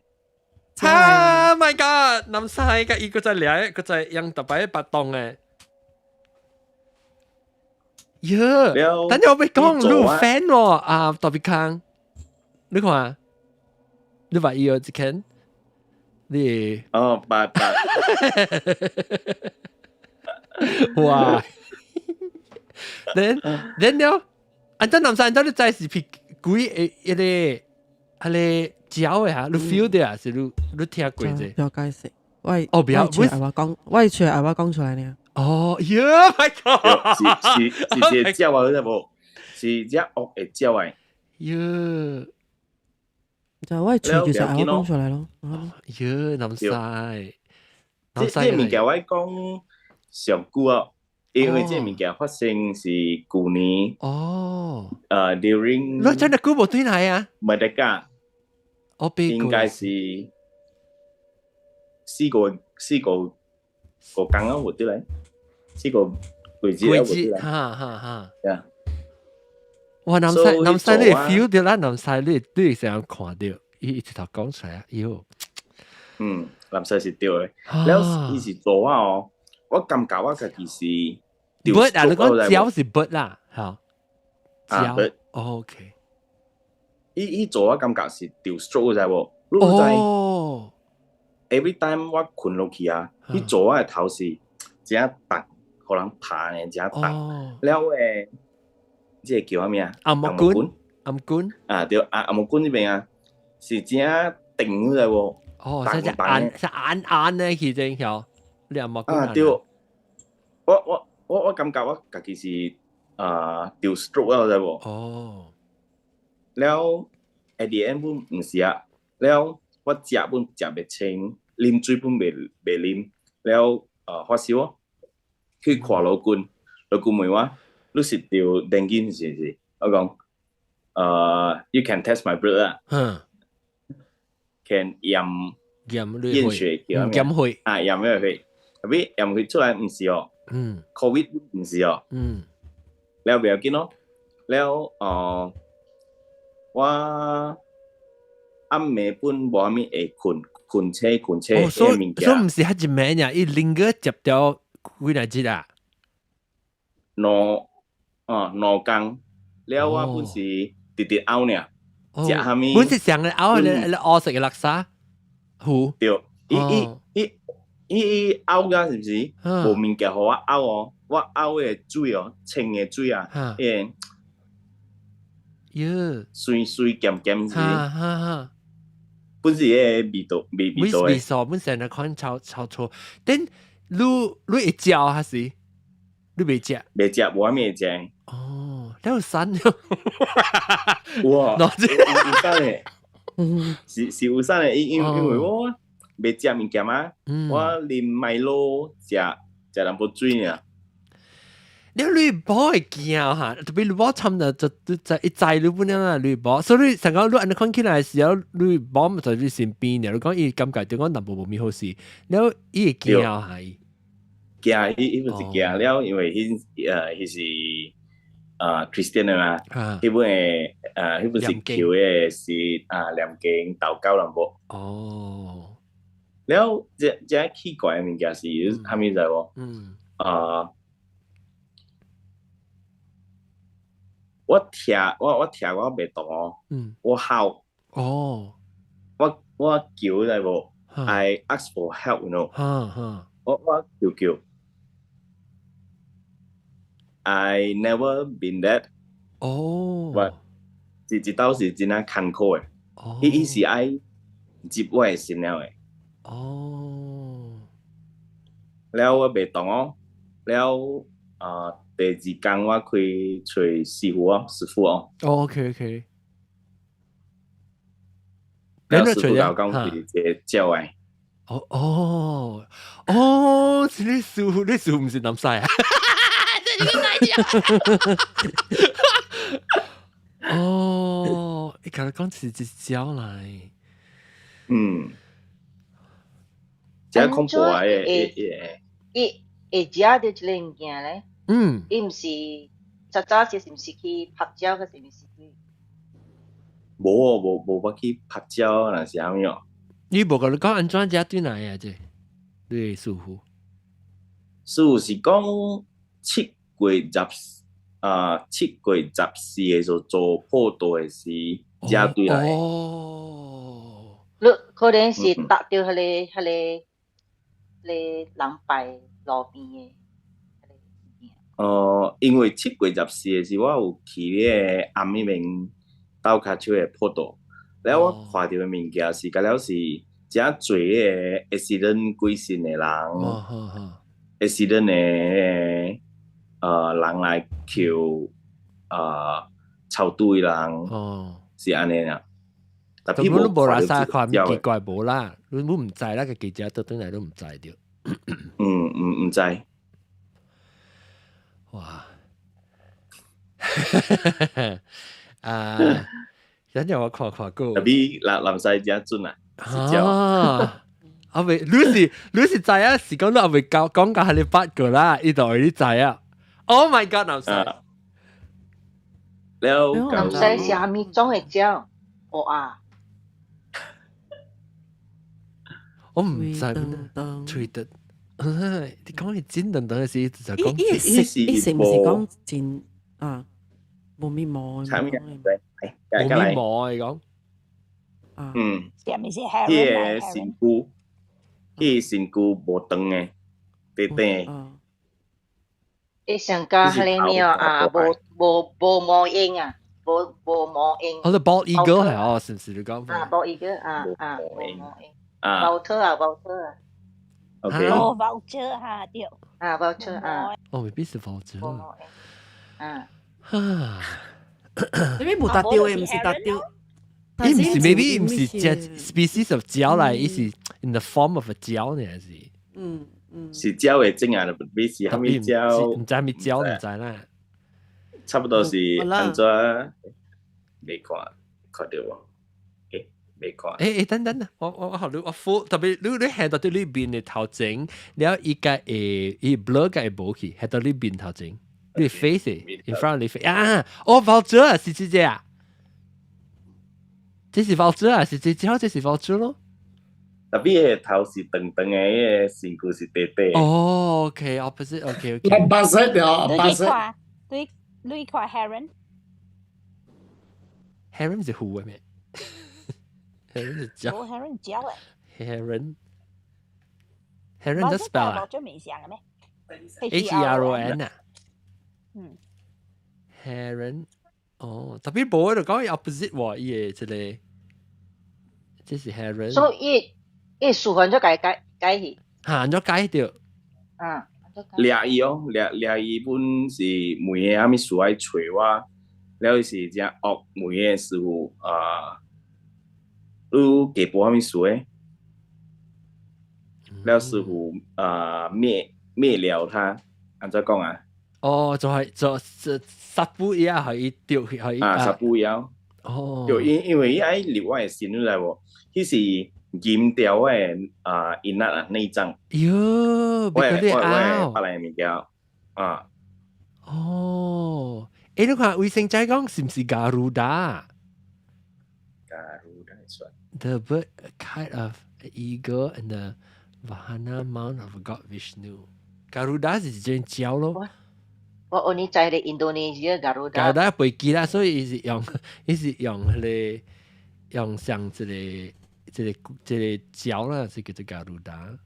Speaker 1: 啊 my god！南西個伊個在掠，個在用特別白洞的。喲，等陣我欲講，你有 fan 喎啊，特別看，你看，你把伊有一間，你
Speaker 9: 哦，捌捌，
Speaker 1: 哇！then 了，按陣南西，按陣你知是彼鬼的一個，彼個鳥的哈，你 feel 著啊？是你聽過者？
Speaker 6: 不要解釋，我
Speaker 1: 哦，不要，
Speaker 6: 我愛我講，我出來我講出來呢。
Speaker 1: 哦，喲，my god！
Speaker 9: 是是是隻鳥啊，你知無？是隻惡的鳥的。
Speaker 1: 喲，
Speaker 6: 就我喙就是愛我講出來咯。
Speaker 1: 喲，南西，
Speaker 9: 這這物件我講上久啊，因為這物件發生是舊年。
Speaker 1: 哦。
Speaker 9: during。
Speaker 1: 你真的久無轉來啊？
Speaker 9: 沒得假。
Speaker 1: 我
Speaker 9: 應該是四個工啊，有對來，四個季節啊，有對來。
Speaker 1: 哈哈哈。
Speaker 9: 呀。
Speaker 1: 哇！南西南西你 feel 到啦，南西你成日看到，伊一頭講出來，喲。
Speaker 9: 嗯，南西是對的。了伊是做我哦，我感覺我家己是。
Speaker 1: bird 啊，你講鳥是 bird 啦，嚇。
Speaker 9: 啊，bird。
Speaker 1: OK。
Speaker 9: 伊做我感覺是著 stroke 知無？你知？
Speaker 1: 哦。
Speaker 9: Every time 我睏落去啊，伊做我的頭是真重，予人拍呢，真重。了誒，這個叫啥物啊？
Speaker 1: 頷毛棍。頷毛棍。
Speaker 9: 啊，對，啊，頷毛棍這邊啊，是真定知無？
Speaker 1: 哦，即係硬，即係硬硬咧，其實曉，你頷毛棍。
Speaker 9: 啊，對。我感覺我家己是啊，著 stroke 了，知無？
Speaker 1: 哦。
Speaker 9: 了，at the end 本毋是啊，了我食本食袂清，啉水本袂啉，了發燒，去看老君，老君問我，你是著 dengue 是毋是？我講，you can test my blood 啊，can 驗
Speaker 1: 驗
Speaker 9: 血叫
Speaker 1: 驗血
Speaker 9: 啊，驗咩血？後尾驗血出來毋是哦，，covid 毋是哦，了袂要緊咯，了我暗暝本無啥物會睏，睏車睏車
Speaker 1: 哦，所
Speaker 9: 物件。
Speaker 1: 所以毋是彼一暝爾，伊另個接掉幾若日啊？
Speaker 9: 兩工，了我本是直直嘔爾，食啥物？
Speaker 1: 本是上個嘔，你烏色的垃圾糊。
Speaker 9: 對，伊伊伊伊伊嘔甲是毋是？無物件予我嘔哦，我嘔的水哦，清的水啊，彼個。
Speaker 1: 喲，
Speaker 9: 酸酸鹹鹹是，
Speaker 1: 哈哈，
Speaker 9: 本是彼個味道味味道
Speaker 1: 味素本身來看超超錯，但你會食還是你袂食？
Speaker 9: 袂食，無啥物會食。
Speaker 1: 哦，你有瘦
Speaker 9: 哇，有瘦的，是有瘦的，因為我袂食物件嘛，我啉 Milo 食食淡薄水爾。
Speaker 1: 你你某會驚哈，特別你某參就就就一知你本樣啊，你某，所以成個你按呢看起來時候，你某毋在你身邊爾，你講伊感覺就講淡薄無物好勢，了伊會驚哈伊？
Speaker 9: 驚，伊伊本是驚了，因為彼是Christian 的嘛，彼本是求的是啊念經禱告淡薄。了，這奇怪的物件是啥物知無？啊。我聽我袂動哦，我吼，我叫知無？I ask for help，you know？我叫叫，I never been that。我一道是真正艱苦的，伊是愛入我的心了的。了我袂動哦，了啊。第二工我去揣師傅哦，師傅哦。
Speaker 1: 哦，OK OK。
Speaker 9: 了師傅就講是一個鳥的。
Speaker 1: 哦哦哦，是你師傅，你師傅毋是南西啊？這個代哦，伊共你講是一隻鳥來。
Speaker 9: 嗯。這恐怖啊！會會
Speaker 3: 伊會食著這個物件咧？伊毋是早早時是毋是去拍鳥，還是毋是去？
Speaker 9: 無哦，無捌去拍鳥，若是啥物哦？
Speaker 1: 你無共你講按怎食對來啊？這你師傅？
Speaker 9: 師傅是講7月14的時候做破道的時，才對來。
Speaker 1: 哦。
Speaker 3: 你可能是搭著彼個人拜路邊的。
Speaker 9: 哦，因為7月14的時，我有去彼個暗彼邊鬥跤手的破道，了我看著的物件是，甲了是誠濟个 accident 過身的人，accident 的人來求超度的人，是按呢啦。
Speaker 1: 咁你無拉薩看奇怪無啦，你毋知啦，個記者倒轉來都毋知著。
Speaker 9: 嗯，毋知。
Speaker 1: 哇！啊，等陣我看看過。
Speaker 9: 特別南南西真準啊！
Speaker 1: 啊，阿未，你是知啊？是講你阿未講講到係你八個啦，伊就你知啊。Oh my god，南西！
Speaker 9: 了
Speaker 3: 唔知是啥物種的鳥，烏鴉。
Speaker 1: 我唔知，喙得，你講係真長長的時就講，
Speaker 6: 伊食伊食毋是講真啊，無咪毛。
Speaker 9: 啥物啊？
Speaker 1: 無咪毛你講。
Speaker 9: 嗯，彼个身軀，彼个身軀無長的，短短的。
Speaker 3: 伊上加彼个咩啊？無毛鷹啊，無毛鷹。
Speaker 1: 哦，bald eagle 係哦，是唔是你講？
Speaker 3: 啊，bald eagle 啊啊，無毛鷹。啊。vulture 啊，vulture 啊。
Speaker 9: OK。
Speaker 10: 哦，vulture 哈對。
Speaker 3: 啊，vulture 啊。
Speaker 1: 哦，未必是 vulture。
Speaker 3: 啊。
Speaker 1: 哈。
Speaker 6: 你咪無達掉的，毋是達掉。
Speaker 1: 伊毋是 maybe 毋是隻 species of 鳥來，伊是 in the form of a 鳥呢，還是？
Speaker 9: 是鳥的種啊，未是啥物鳥？
Speaker 1: 毋知啥物鳥，毋知啦。
Speaker 9: 差不多是按怎？未看看著無？未看。
Speaker 1: 等等啊！我學你我 full 特別你係到對你面的頭前，了伊個會伊 blur 個會無去，係到你面頭前，你 face in front 你 face 啊！哦，vulture 是這隻啊？這是 vulture 啊？是這隻，這是 vulture 咯。
Speaker 9: 特別個頭是長長的，彼個身軀是短短。
Speaker 1: 哦，OK，opposite，OK，OK。
Speaker 7: Buzzard 哦，buzzard。
Speaker 10: 你看 heron。
Speaker 1: Heron 是虎的咩？Heron 是鳥。
Speaker 10: 哦，heron 鳥
Speaker 1: 誒。Heron。Heron 怎 spell 啊
Speaker 10: ？vulture 未像嘅咩
Speaker 1: ？H E R O N 啊。
Speaker 10: 嗯。
Speaker 1: Heron，哦，特別無就講 opposite 喎，伊個這個，這是 heron。
Speaker 3: 所以伊數番咗解解解去。
Speaker 1: 嚇，咗解掉。
Speaker 3: 啊。
Speaker 9: 掠伊哦，掠掠伊本是問伊啥物事愛揣我，了伊是誠惡問伊師傅啊，你加報啥物事的？了師傅啊滅滅了他，按怎講啊？
Speaker 1: 哦，就係就殺不伊啊，予伊掉去，予伊
Speaker 9: 啊，殺不枵。
Speaker 1: 哦，
Speaker 9: 就因為伊愛入我的身內無，彼是閹掉我的啊陰仔啊內臟。
Speaker 1: 喲，
Speaker 9: 我我腹內物件啊。
Speaker 1: 哦，你看衛生仔講是毋是 Garuda？
Speaker 9: Garuda 算。
Speaker 1: The bird, a kind of eagle and the vahana mount of God Vishnu. Garuda 是一種鳥咯。
Speaker 3: 我我你知咧，印度尼西亞 Garuda。
Speaker 1: Garuda 飛機啦，所以伊是用伊是用彼个用像這個鳥啦，是叫做 Garuda。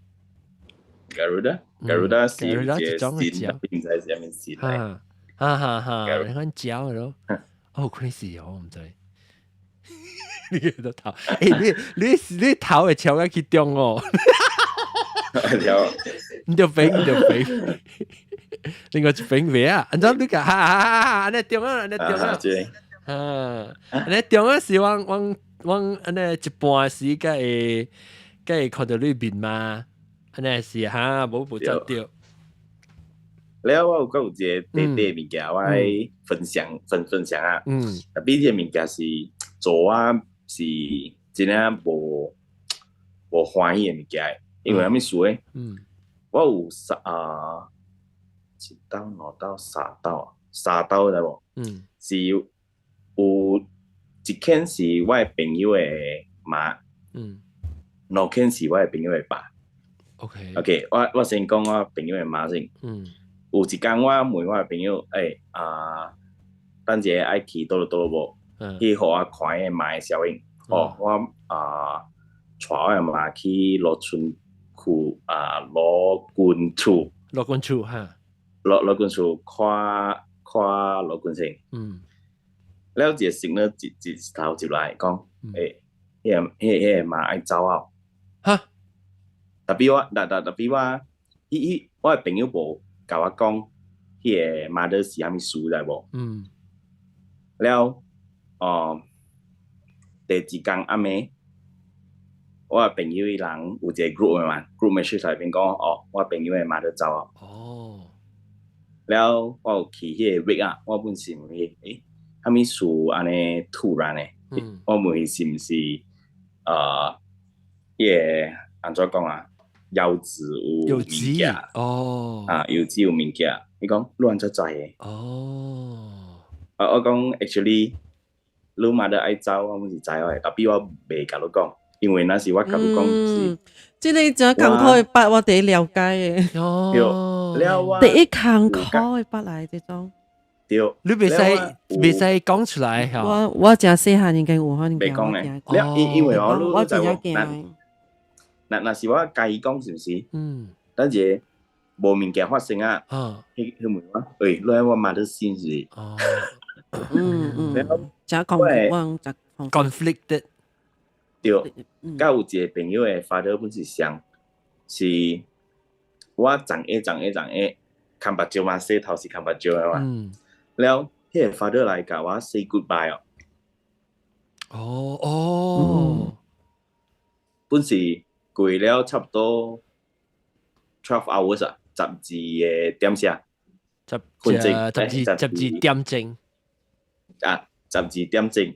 Speaker 9: Garuda，Garuda 是
Speaker 1: 一種
Speaker 9: 鳥，毋知是啥物事。
Speaker 1: 哈哈哈！你看鳥咯，哦，crazy 哦，毋知。你個頭，你頭會超過去中哦。你就飛，你就飛。另外一邊位啊，按怎你個哈哈哈哈，按呢中啊，按呢中啊，啊，按呢中啊是阮阮阮按呢一半時才會才會看著你面嘛，按呢是哈，無無走著。
Speaker 9: 了我有閣有一個短短物件，我愛分享分享啊。特別這個物件是做我是真正無無歡喜的物件，因為啥物事咧？我有三啊。一兜、兩兜、三兜，三兜知無？是有一間是我的朋友的媽，兩間是我的朋友的爸。 OK，我先講我朋友的媽先。有一工我問我的朋友，啊，等一下愛去佗落佗落無？去予我看彼個媽的小影。哦，我啊，帶我的媽去羅村區啊，羅君厝。
Speaker 1: 羅君厝哈。
Speaker 9: 羅君厝看看羅君生。了一個先咧，一頭入來講，彼個媽愛走啊。
Speaker 1: 哈？
Speaker 9: 特別我，特別我，彼彼我的朋友無共我講，彼個媽的是啥物事知無？了，哦，第二工暗暝，我的朋友伊人有一個 group 的嘛，group message 內面講，哦，我朋友的媽的走啊。了，我有去彼個 wake 啊，我本是問伊，啥物事按呢突然的？我問伊是毋是，彼個按怎講啊？腰子有物件
Speaker 1: 哦，
Speaker 9: 啊，腰子有物件，伊講你按怎知的？
Speaker 1: 哦，
Speaker 9: 我講 actually 你媽都愛走，我毋是知我的，但比我袂共你講，因為若是我共你講是，
Speaker 6: 這个真艱苦的捌，我第一了解的。
Speaker 1: 哦，
Speaker 9: 對，了我
Speaker 6: 第一艱苦的捌來這種。
Speaker 9: 對，
Speaker 1: 你袂使講出來嚇。
Speaker 6: 我誠細漢應該有可能
Speaker 9: 袂講咧，了因為我你
Speaker 6: 我真
Speaker 9: 知無？
Speaker 6: 驚。
Speaker 9: 若是我共伊講是毋是？
Speaker 1: 嗯。
Speaker 9: 等下無物件發生啊，彼問我，喂，你愛我媽的先是？
Speaker 1: 哦。
Speaker 6: 嗯，誠講我誠
Speaker 1: conflicted。
Speaker 9: 對，佮有一個朋友的 father 本是上，是我長下長下長下，牽目睭嘛，洗頭是牽目睭的嘛。了，彼个 father 來共我 say goodbye 哦。
Speaker 1: 哦哦。
Speaker 9: 本是過了差不多 12 hours 啊，12個點啥？
Speaker 1: 十12點鐘。
Speaker 9: 啊，12點鐘。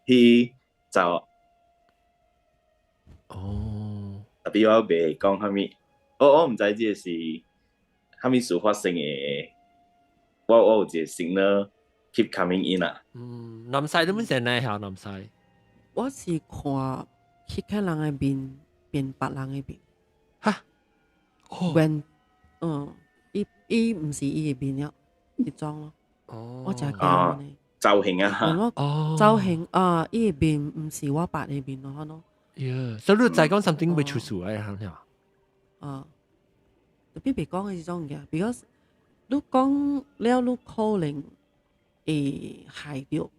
Speaker 9: 彼走。
Speaker 1: 哦。
Speaker 9: Tapi 我袂講啥物，我毋知這個是啥物事發生的。我有一個 signal keep coming in 啊。
Speaker 1: 嗯，南西都本成呢，嚇南西。
Speaker 6: 我是看彼個人的面變別人的面。
Speaker 1: 哈？
Speaker 6: When，伊毋是伊的面了，這種咯。我誠驚呢。
Speaker 9: 造型啊。
Speaker 6: 我造型啊，伊的面毋是我捌的面咯，可能。
Speaker 1: 呀，所以你知講 something 會出事啊，係咪？
Speaker 6: 啊，特別袂講的這種物件，because 你講了，你可能會害著。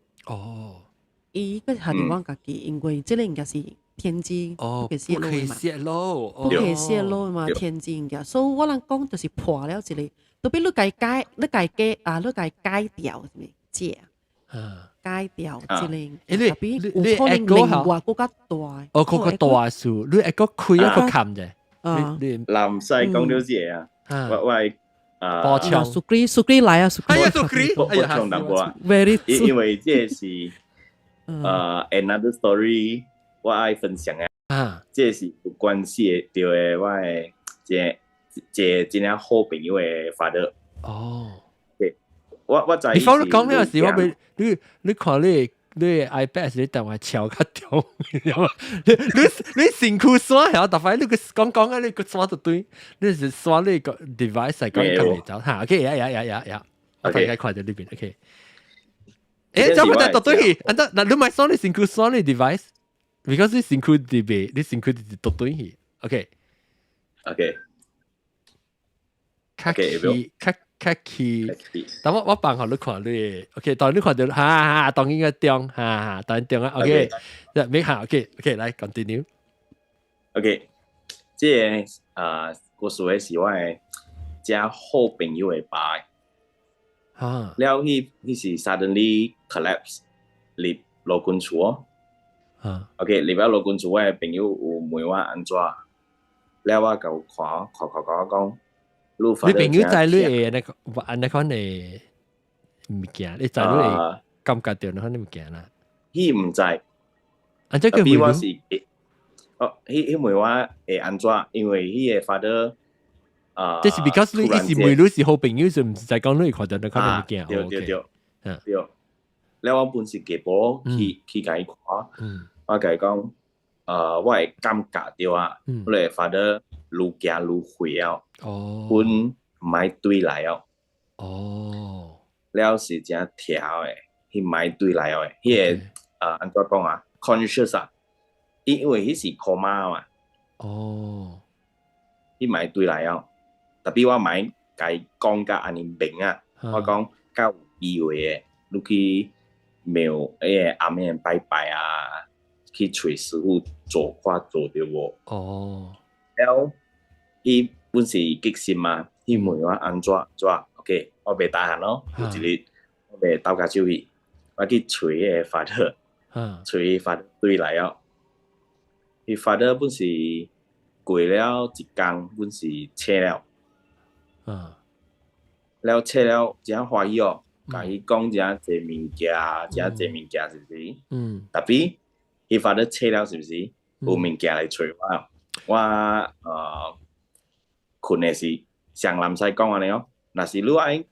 Speaker 6: 伊閣害著阮家己，因為這个物件是天機，
Speaker 1: 不
Speaker 6: 可泄
Speaker 1: 露嘛，
Speaker 6: 不可以泄露嘛，天機物件。所以我人講就是破了一个，特別你共解，你共解啊，你共解掉是毋解？解掉這个，特別有可能另外閣較大。
Speaker 1: 哦，閣較大數，你會閣開一個冚者。
Speaker 6: 啊，
Speaker 9: 南西講到這個啊，我啊，
Speaker 1: 補充，
Speaker 6: 蘇格蘇格來啊，蘇
Speaker 1: 格，哎呀，蘇格，
Speaker 9: 補充淡薄啊，
Speaker 6: very，
Speaker 9: 因為這個是another story，我愛分享啊，這個是有關係的，對的，我的一個真正好朋友的 father。對，我知。
Speaker 1: 你講你講呢個時，我俾你看你 iPad 是你電話敲較重，你身軀線曉，逐擺你個講講啊，你個線就對，你是線你個 device 係講較袂走嚇。OK，呀呀呀呀呀，我大概看到呢邊 OK。這我在讀對去，啊，那你咪線你身軀線你 device，because 你身軀佇袂，你身軀佇讀對去，OK。
Speaker 9: OK。
Speaker 1: 較起較較起，但我放予你看你，OK，當你看到，哈哈，當應該中，哈哈，當中啊，OK，沒下，OK，OK，來 continue。
Speaker 9: OK，這个啊，故事的是我的遮好朋友的爸。了，彼是 suddenly collapse 入老君厝哦。OK，入了老君厝，我的朋友有問我按怎，了我就看看看看我講。
Speaker 1: 你朋友知你會那個按那款的物件，你知你會感覺著那款的物件啦。
Speaker 9: 彼毋知，
Speaker 1: 啊，這個
Speaker 9: 比我是，哦，彼問我會按怎，因為彼个 father 啊，
Speaker 1: 這是 because 你伊是問你是好朋友，就毋是在講你會看著那款的物件。
Speaker 9: 對對對，對。了我本是下晡去共伊看，我共伊講，我會感覺著啊，你的 father 愈行愈歲啊，阮毋愛對來哦。了是誠疼的，彼毋愛對來哦，彼个按怎講啊？conscious 啊，因為彼是 coma 嘛。彼毋愛對來哦，特別我毋愛共伊講甲按呢明啊，我講較有機會的，你去廟彼个阿廟拜拜啊，去揣師傅做看做著無？了，伊本是激心嘛，伊問我按怎怎，OK，我袂大漢咯，有一日我袂鬥跤手去，我去揣彼個 father，揣 father 對來哦。伊 father 本是過了一工，本是醒了，了醒了誠歡喜哦，共伊講誠濟物件，誠濟物件是毋是？Tapi伊 father 醒了是毋是？有物件來揣我，我睏的時，像南西講按呢哦，若是你愛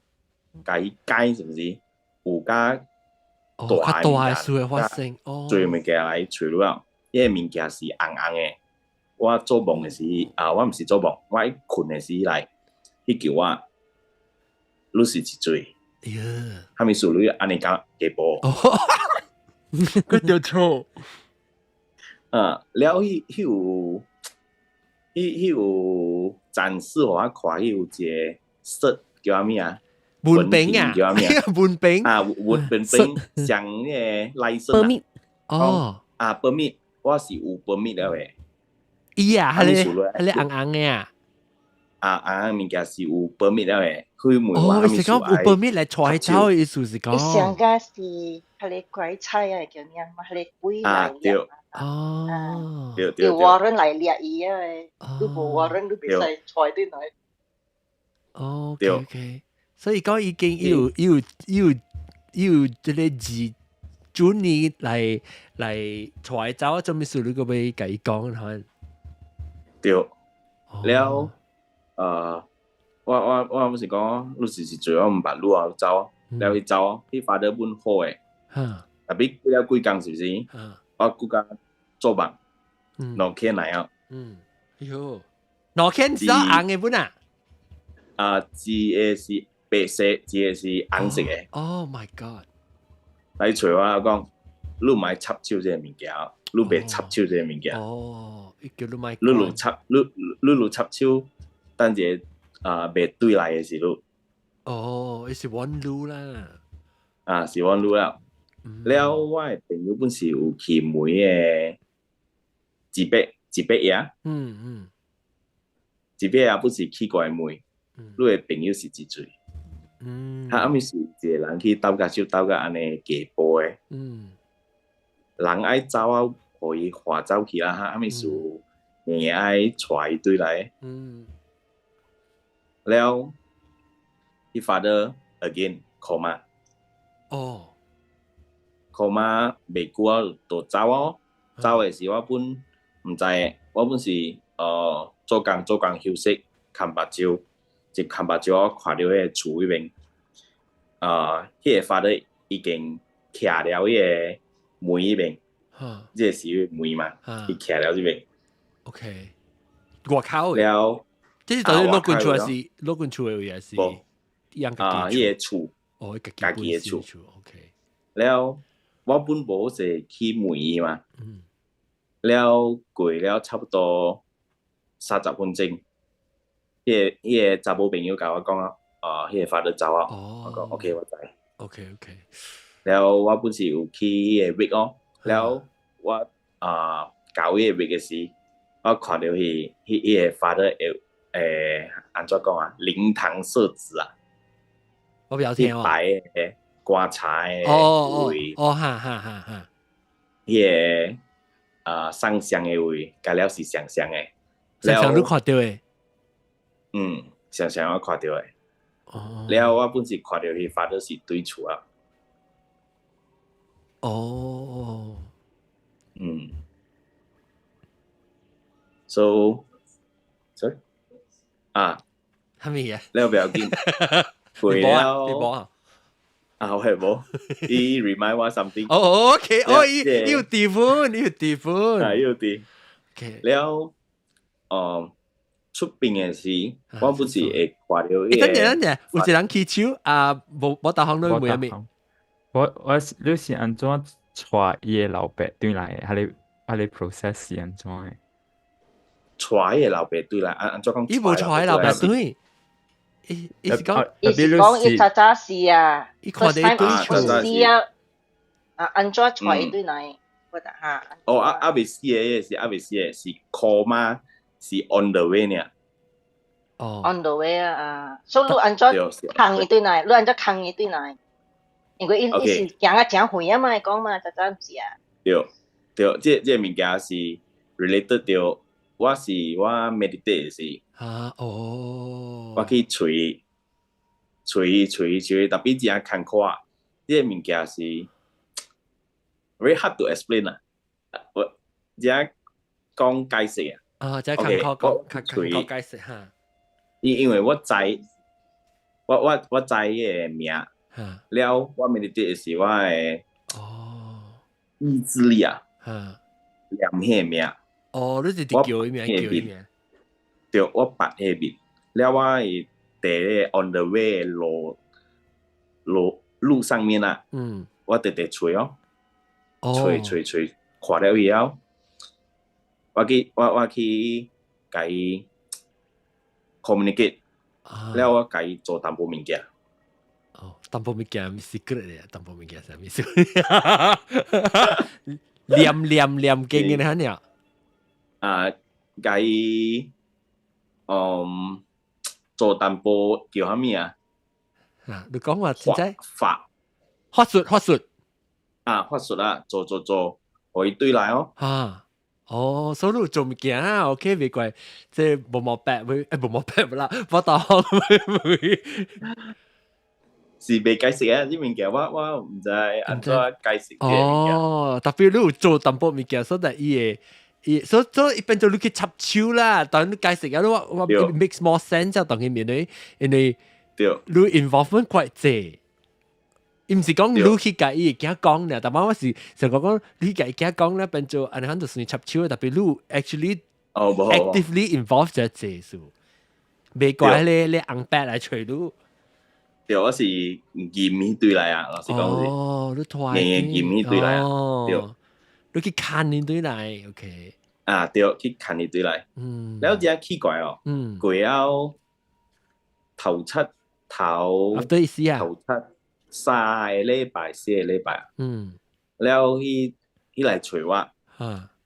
Speaker 9: 共伊解是毋是？有較
Speaker 1: 大大事會發生，哦，
Speaker 9: 濟物件來揣你啊，彼个物件是紅紅的。我做夢的時啊，我毋是做夢，我一睏的時來，彼叫我，你是一罪，啥物事你按呢講下晡？
Speaker 1: 佢就錯。
Speaker 9: 啊，了彼彼有，彼彼有展示予我看，彼有一个色叫啥物啊？
Speaker 1: 文憑啊，
Speaker 9: 叫啥物啊？
Speaker 1: 文憑
Speaker 9: 啊，文憑像彼個 license
Speaker 1: 啊。哦。
Speaker 9: 啊，permit，我是有 permit 了的。
Speaker 1: 伊啊，彼个彼个紅紅的啊。
Speaker 9: 啊，紅紅物件是有 permit 了的，佢問我。
Speaker 1: 哦，是講有 permit 來帶走的意思是講。
Speaker 3: 上個是彼个鬼差啊，叫咩嘛？彼个鬼來
Speaker 9: 對。
Speaker 1: 哦。
Speaker 9: 對對對。
Speaker 3: 有 warrant 來掠伊啊！你無 warrant 你袂使帶轉來。
Speaker 1: 哦，OK OK，所以講已經有有有有這个字准你來來帶走，做咩事你閣欲共伊講可能？
Speaker 9: 對，了，我毋是講，你是是做我毋捌你啊走，了伊走，彼 father 本好的，特別過了幾工是毋是？我閣較做夢，兩天來啊。
Speaker 1: 嗯，喲，兩天是紅的本啊？
Speaker 9: 啊，一个是白色，一个是紅色的。
Speaker 1: Oh my god！
Speaker 9: 來揣我講，你毋愛插手這个物件，你袂插手這个物件。
Speaker 1: 哦，伊叫你莫。
Speaker 9: 你若插，你若插手，等一下啊，袂對來的是你。
Speaker 1: 哦，伊是揾路啦。
Speaker 9: 啊，是揾路啦。了，我的朋友本是有去問的一筆一筆爺。一筆爺本是去過來問，你的朋友是一歲。他暗是一个人去鬥甲手鬥甲按呢下晡的。人愛走啊，予伊劃走去啊，哈，啥物事硬愛帶伊轉來。了，伊 father again coma。
Speaker 1: 哦。
Speaker 9: coma 袂久啊，就走哦。走的時我本毋知的，我本是做工做工休息，崁目睭，一崁目睭我看著彼个厝彼邊，彼个 father 已經徛了彼个門彼邊，這個是門嘛，伊徛了這邊。
Speaker 1: OK，外口
Speaker 9: 了，
Speaker 1: 這是到底老君厝還是老君厝的位還是？
Speaker 9: 啊，彼个厝，
Speaker 1: 哦，
Speaker 9: 家己的厝。
Speaker 1: OK，
Speaker 9: 了，我本無是去問伊嘛。了過了差不多30分鐘，彼個查某朋友共我講啊，啊，彼個 father 走啊，我講 OK，我知。
Speaker 1: OK OK。
Speaker 9: 了我本是有去彼個 wake 哦，了我啊搞彼個 wake 的時，我看著彼個 father 會按怎講啊？靈堂設置啊，
Speaker 1: 我比較聽哦。
Speaker 9: 白的棺材的位，
Speaker 1: 哦哈哈哈哈，
Speaker 9: 彼个啊上香的位，佮了是相像的。
Speaker 1: 相像你看著的？
Speaker 9: 嗯，相像我看著的。
Speaker 1: 哦。
Speaker 9: 了我本是看著彼 father 是對厝啊。
Speaker 1: 哦。
Speaker 9: 嗯。So, sorry 啊，
Speaker 1: 啥物嘢？
Speaker 9: 了不要緊，過了。
Speaker 1: 你無啊？
Speaker 9: 啊，我係無，伊 remind 我 something。
Speaker 1: 哦，OK，哦，伊有地方，伊有地方。
Speaker 9: 啊，有地。
Speaker 1: OK。
Speaker 9: 了，哦，出殯的時，我不是會看著彼
Speaker 1: 個。等陣等陣，有一個人起手啊，無無逐項都問啥物？
Speaker 4: 我你是按怎帶伊的老爸轉來的？彼个 process 是按怎的？
Speaker 9: 帶伊的老爸轉來，按怎講？
Speaker 1: 伊無帶老爸轉，伊是講，
Speaker 3: 伊是講伊早早死啊，
Speaker 1: 伊看著伊轉
Speaker 3: 厝死啊，啊按怎帶伊轉來？我得哈。
Speaker 9: 哦，啊未死的，是啊未死的，是 coma，是 on the way 呢。
Speaker 1: 哦
Speaker 3: ，on the way 啊，啊，所以你按怎扛伊轉來？你按怎扛伊轉來？因為伊是行啊誠遠啊嘛，講嘛，早早毋是啊。
Speaker 9: 對對，這個物件是 related 到我是我 meditate 時。
Speaker 1: 啊哦。
Speaker 9: 我去揣揣揣揣，特別誠艱苦啊！這個物件是 very hard to explain 啊！我這講解釋啊。
Speaker 1: 啊，這艱苦講，艱苦解釋哈。
Speaker 9: 因為我知，我知彼個名，了我 meditate 是我的意志力啊，念彼名。
Speaker 1: 哦，你是佇叫伊名，叫伊名。
Speaker 9: 對，我捌彼面，了我會佇咧 on the way 路上面啊，我直直揣哦，揣揣揣，看了以後，我去共伊 communicate，了我共伊做淡薄物件。
Speaker 1: 哦，淡薄物件 secret 咧，淡薄物件啥物事？念念念經嘅呢？爾
Speaker 9: 啊，共伊做淡薄叫啥物啊？
Speaker 1: 啊，你講話現在
Speaker 9: 法
Speaker 1: 法術法術
Speaker 9: 啊，法術啊，做做做，予伊對來哦。
Speaker 1: 啊，哦，所以你做物件啊，OK，袂怪，這無毛白會，無毛白啦，我當會
Speaker 9: 是袂解釋啊，這物件我毋知按怎解釋。
Speaker 1: 哦，特別你有做淡薄物件，所以伊會。伊所以一般就你去插手啦，當你解釋啊，我 it makes more sense 啊，當佢面對，因為你 involvement 較濟，伊毋是講你去共伊囝講咧，但我是想講講你共伊囝講咧，變做按呢款就算插手，特別你 actually actively involved 這濟數，袂怪你紅白來揣你。
Speaker 9: 對，我是吟彼對來啊，老實講是。
Speaker 1: 哦，你拖
Speaker 9: 硬硬吟彼對來啊，對。
Speaker 1: 你去牽伊對來，OK。
Speaker 9: 啊，對，去牽伊對來。了這奇怪哦。過了頭七頭。
Speaker 1: 對意思啊。
Speaker 9: 頭七3個禮拜4個禮拜。了，伊來揣我。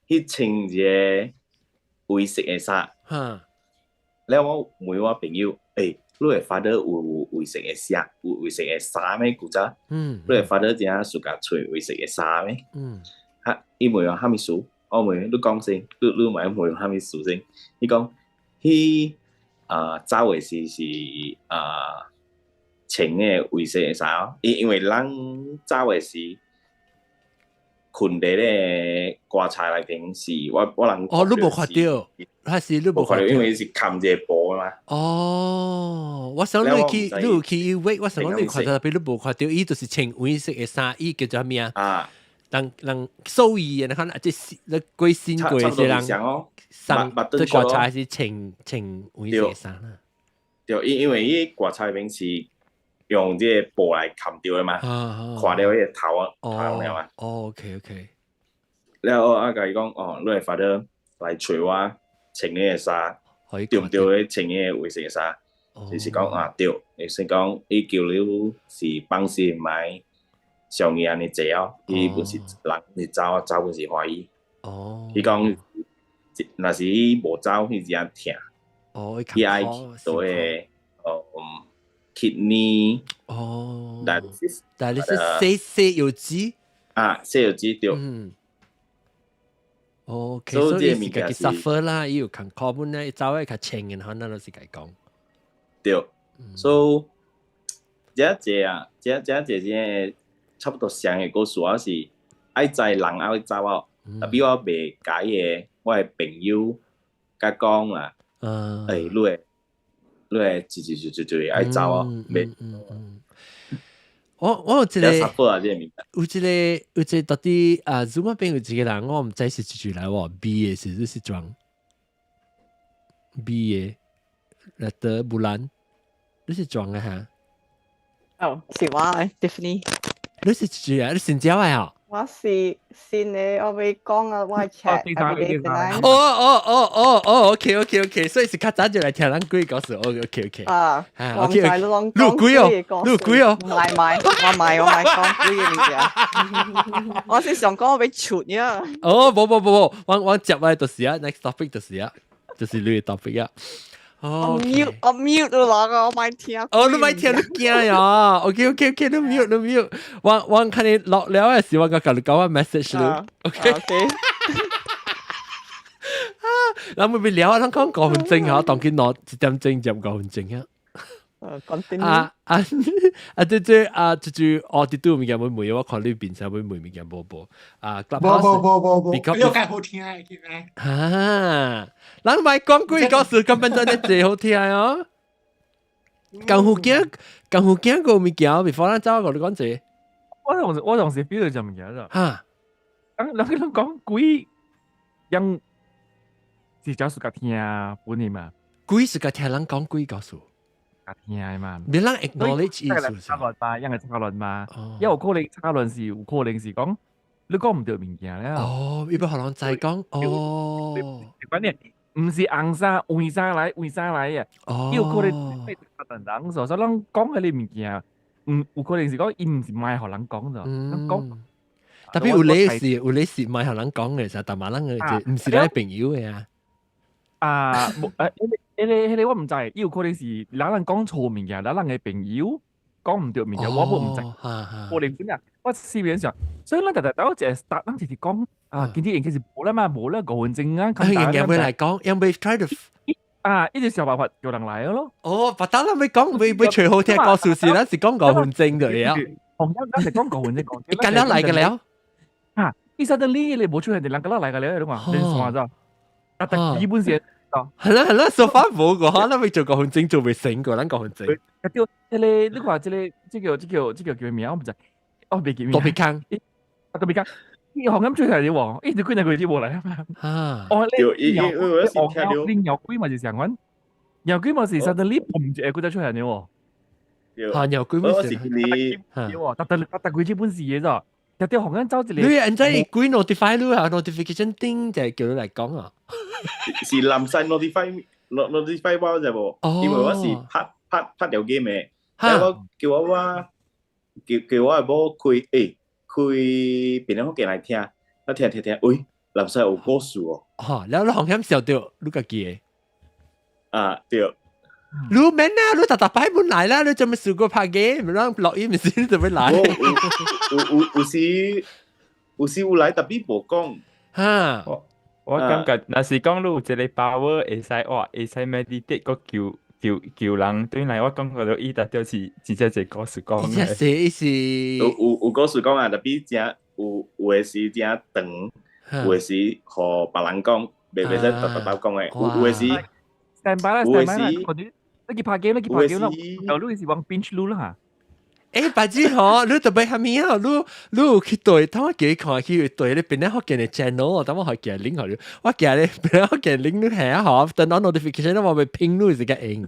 Speaker 9: 伊穿一个灰色的衫。了我問我朋友，欸，你的 father 有灰色的衫，有灰色的衫咩？古早。你的 father 真正 suka 穿灰色的衫咩？哈，伊問我啥物事？我問你講先，你莫問我啥物事先。伊講，彼啊走的時是啊穿的灰色的衫，因為人走的時，睏佇咧棺材內邊是我人
Speaker 1: 哦，你無看著，還是你無
Speaker 9: 看著？因為是冚一個布嘛。
Speaker 1: 哦，我想你去，你有去醫我想講你看著，特別你無看著，伊就是穿灰色的衫，伊叫做啥物啊？
Speaker 9: 啊。
Speaker 1: 人人獸醫的，你看啊，這是過身過的人，送這棺材是穿灰色的衫啦。
Speaker 9: 對，因為伊棺材邊是用這個布來冚著的嘛，看著彼個頭啊，頭了嘛。
Speaker 1: 哦，OK OK。
Speaker 9: 了後我共伊講，哦，你的 father 來揣我穿彼個衫，對毋對？穿彼個灰色的衫，就是講啊對，就是講伊叫你是放心莫像伊按呢濟哦，伊本是人是走走本是歡喜。伊講若是伊無走，伊真疼。伊愛做個哦，kidney。
Speaker 1: dialysis。 dialysis 洗洗藥紙。
Speaker 9: 啊，洗藥紙對。
Speaker 1: 哦，OK，所以伊是家己 suffer 啦，伊有艱苦本咧，走會較清嘅，可能就是共講。
Speaker 9: 對，所以這這啊，這這這這差不多上個故事，我是愛知人愛走哦，特別我袂共伊的，我的朋友共講啦，欸，你會一一一一一愛走哦，袂。
Speaker 1: 我有一個有一個到底啊，Zoom 邊有一個人，我毋知是一句來喎，B 的是你是裝 B 的，來得布蘭，你是裝的哈？
Speaker 11: 哦，是我的 Tiffany。
Speaker 1: 你是一句啊？你新招的啊？
Speaker 11: 我是新的，我未講啊，我 chat。
Speaker 1: 哦哦哦哦哦，OK OK OK，所以是較早就來聽咱鬼故事，OK OK OK。
Speaker 11: 啊
Speaker 1: ，OK，
Speaker 11: 你
Speaker 1: 有鬼哦，你有鬼哦。
Speaker 11: 唔係唔係，我唔係講鬼嘅物件，我是想講我欲出呀。
Speaker 1: 哦，無無無無，我接來就是啊，next topic 就是啊，就是你的 topic 啊。
Speaker 11: 哦，mute 我 mute 咗啦，我莫聽。
Speaker 1: 哦，你莫聽，你驚呀？OK OK OK，你 mute 你 mute，我看你落了的時，我共你講我 message 你。OK
Speaker 11: OK。
Speaker 1: 咱會聊啊，咱講5分鐘嚇，當佢攞1點鐘接5分鐘啊。
Speaker 11: 啊
Speaker 1: 啊啊！對對啊，這就哦，啲對物件會問，我看你邊上會問物件無無啊？
Speaker 7: 無無無無無，你有較好聽的，見咩？
Speaker 1: 啊！人莫講鬼故事，根本真係最好聽哦。江湖鏡江湖鏡個物件，before 咱走，我你講這。
Speaker 5: 我當時 feel 到就物件咋。
Speaker 1: 哈。
Speaker 5: 人人佢講鬼，人是假數甲聽本嚟嘛。
Speaker 1: 鬼是甲聽人講鬼故事。
Speaker 5: 甲聽的嘛。
Speaker 1: 你人 acknowledge 意思。
Speaker 5: 插亂嘛，人係插亂嘛。因為有可能插亂是有可能是講你講毋對物件了。
Speaker 1: 哦，伊欲予人知講哦。
Speaker 5: 關鍵毋是紅衫黃衫來黃衫來啊。
Speaker 1: 哦。
Speaker 5: 有可能插亂人，所以咱講彼个物件，毋有可能是講伊毋是莫予人講咋，人講。
Speaker 1: Tapi 有咧是莫予人講嘅，就但嘛人嘅，毋是咱朋友嘅啊。
Speaker 5: 啊，無誒，彼個我毋知，伊有可能是人人講錯物件，咱人嘅朋友講毋對物件，我嘛毋知。可能本啊，我四面上，所以咱逐逐兜一個 start，咱直直講啊，今日應該是無啦嘛，無啦，5分鐘啊。
Speaker 1: 應該會來講，因為 try to
Speaker 5: 啊，一直想辦法叫人來咯。
Speaker 1: 哦，白得啦，未講，未未隨好聽故事是，咱是講五分鐘嘅了。
Speaker 5: 紅一咱是講五分鐘講。
Speaker 1: 伊幹了來個了。
Speaker 5: 啊，伊 suddenly 你無出現，人敢若來個了，你看，連線咗。啊，但基本上。
Speaker 1: 係啦係啦，so far 無個，咱未做五分鐘做未成過，咱五分鐘。
Speaker 5: 啊對，彼個你看這個，這個叫咩名？我毋知，哦，袂記名。
Speaker 1: 多比康。
Speaker 5: 啊，多比康。伊紅咁出嚟喎，一直幾日佢就無來啊嘛。
Speaker 1: 啊。
Speaker 5: 哦，
Speaker 9: 你伊伊我是聽到。
Speaker 5: 你鳥鬼嘛是相款，鳥鬼嘛是 suddenly 砰一下佢就出現了喎。
Speaker 1: 嚇，鳥鬼嘛
Speaker 9: 是。你。
Speaker 5: 對喎，特特特特佢這本事嘅咋，特特紅咁走一個。
Speaker 1: 你按怎鬼 notify 你啊？notification 叮就係叫你來講啊。
Speaker 9: 是臨時 notify notify 我就無，因為我是拍拍拍條 game 嘅，然後我叫我我叫叫我的某開開變兩福建來聽，我聽聽聽，喂，臨時有故事哦。
Speaker 1: 嚇，然後你紅險笑到，你家己的。
Speaker 9: 啊，對。
Speaker 1: 你免啊，你逐逐擺本來啦，你做咩試過拍 game？讓錄音時你做咩來？
Speaker 9: 有有有時有時有來，tapi 無講。
Speaker 1: 哈。
Speaker 4: 我感覺，若是講你有一個 power 會使哇，會使 meditate 閣求求求人對來，我感覺到伊達就是真正一個故事講
Speaker 1: 的。真是是。
Speaker 9: 有有有故事講啊，tapi 真有有的時真長，有的時予別人講，袂使逐逐兜講的。有有的時。
Speaker 5: stand by 啦，stand by 啦，你去拍 game，你去拍 game 啦，就你是往 binge 擼啦嚇。
Speaker 1: 欸，白子吼，你特別蝦米啊？你你有去對，等我叫你看去對你邊咧福建的 channel，等我去寄 link 予你。我寄你邊咧福建 link 你下吼，等我 notification 我會 ping 你是個用。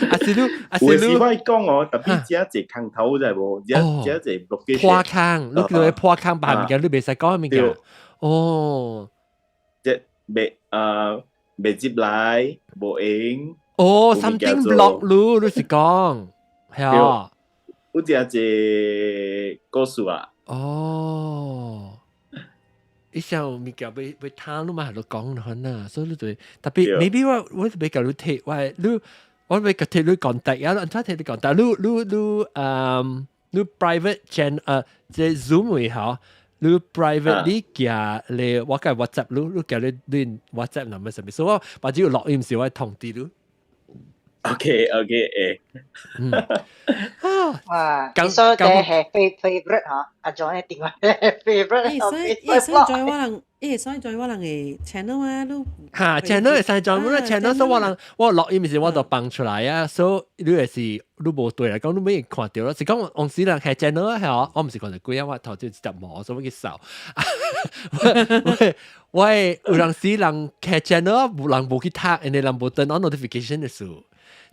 Speaker 1: 啊是你，啊是你。
Speaker 9: 有時我講哦，特別遮濟空頭知無？遮遮濟 location。
Speaker 1: 破空，你叫伊破空辦物件，你袂使講物件。哦。
Speaker 9: 即袂袂接來，無用。
Speaker 1: 哦，something block 你，你是講係啊？
Speaker 9: 有真濟故事啊！
Speaker 1: 哦，伊想物件欲欲聽你嘛，喺度講可啊，所以你就 tapi maybe 我我欲共你提，我你我欲提你 contact 啊，按怎提你 contact？你你你嗯，你 private channel 這 Zoom 位吼，你 private 你寄你我共 WhatsApp 你，你寄你你 WhatsApp 那麼啥物，所以我把這個錄音時我通知你。
Speaker 9: OK，
Speaker 1: 嗯，
Speaker 3: 哇，所以係 favorite 嚇，阿 John 嘅電話 favorite。
Speaker 6: 會使會使 join 我人，會使 join 我人嘅 channel 啊，你
Speaker 1: 嚇 channel 會使 join 我 channel，所以我人我錄音時我就放出來啊，所以你會是你無對來講，你欲看著咯，是講往時人開 channel 係我毋是看著鬼啊，我頭先一隻毛，所以我去掃。我有陣時人開 channel，無人無去讀，因為人無 turn on notification 的時候。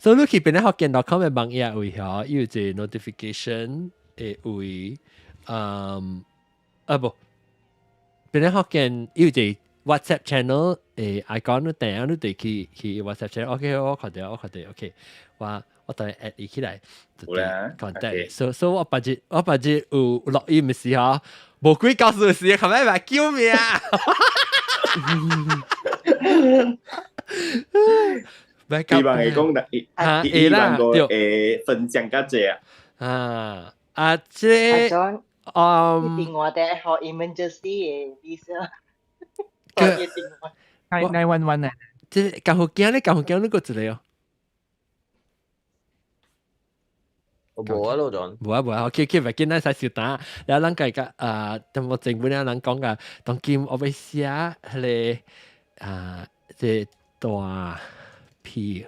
Speaker 1: 所以你去邊咧福建 .com 的網頁位吼，有一個 notification 的位，嗯，啊無，邊咧福建有一個 WhatsApp channel 的 icon，你訂啊，你就去去 WhatsApp channel，OK，我看著，我看著，OK，我我等下 add 伊起來，
Speaker 9: 有啦
Speaker 1: ，contact，所所以我別日我別日有錄音的時候，無鬼告訴時，係咪話救命？
Speaker 9: 希望會講，希望個會分享較濟啊。
Speaker 1: 啊啊，這嗯，
Speaker 3: 電話的學 emergency 的意思。
Speaker 1: 個
Speaker 5: 911啊，
Speaker 1: 這江湖驚咧，江湖驚你個一個哦。
Speaker 8: 無啊，老總。
Speaker 1: 無啊無啊，OK OK，袂緊，咱使小打。然後咱家個啊，等我前本人講個，當今我欲寫彼個啊，這大。皮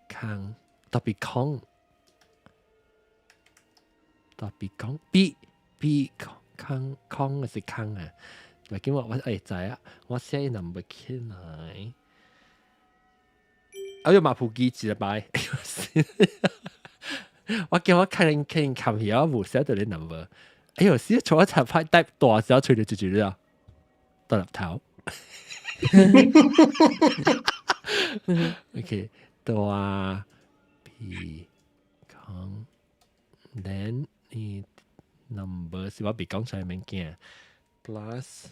Speaker 1: 康大鼻孔，大鼻孔，B B 空空還是空啊？咪叫我我會知啊，我寫 number 起來。哎呦，馬普記一擺，我叫我看人看人看起，我無寫到你 number。哎呦，死坐一齊拍帶大時候吹到住住了，大粒頭。OK，大鼻孔，then 你 number 是我別講出來物件，plus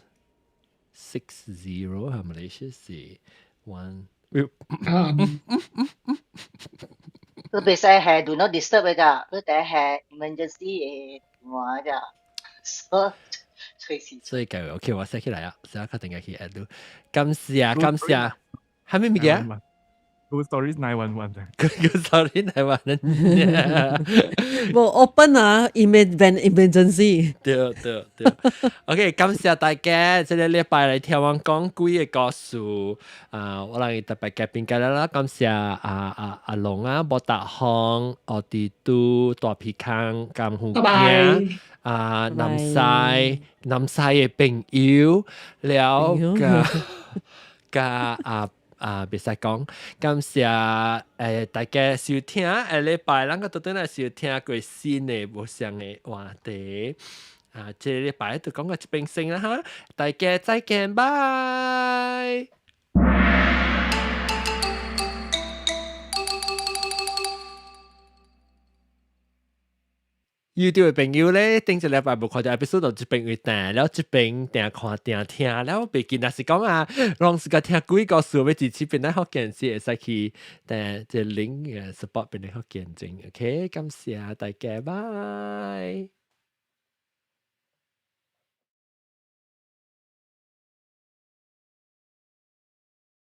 Speaker 1: 60 係馬來西亞是 one。
Speaker 3: 你袂使係 do not disturb 嘅咋，你第一係 emergency 嘅電話咋，所以隨時。
Speaker 1: 所以計 OK，我寫起來啊，寫確定係去 add 到。感謝啊，感謝。係咩物件？
Speaker 5: Ghost Stories 911。
Speaker 1: Ghost Story 911。
Speaker 6: 無 open 啊，emergency。
Speaker 1: 對對對。OK，感謝大家，這個禮拜來聽我講鬼个故事。啊，我來特別嘉賓過來啦，感謝阿阿阿龍啊，無達康、奧迪都、大皮康、甘富健，啊，南西南西的朋友，了加加啊。啊，袂使講，感謝大家收聽，下禮拜咱閣倒轉來收聽過新的無相的話題。啊，這個禮拜就講到這邊先啦哈，大家再見，拜。YouTube 的朋友咧，頂一禮拜無看著 episode 就這邊會訂，了這邊定看定聽，了袂記若是講啊，攏是個聽鬼故事欲支持邊個福建是會使去訂這 link support 邊個福建證，OK，感謝大家，拜。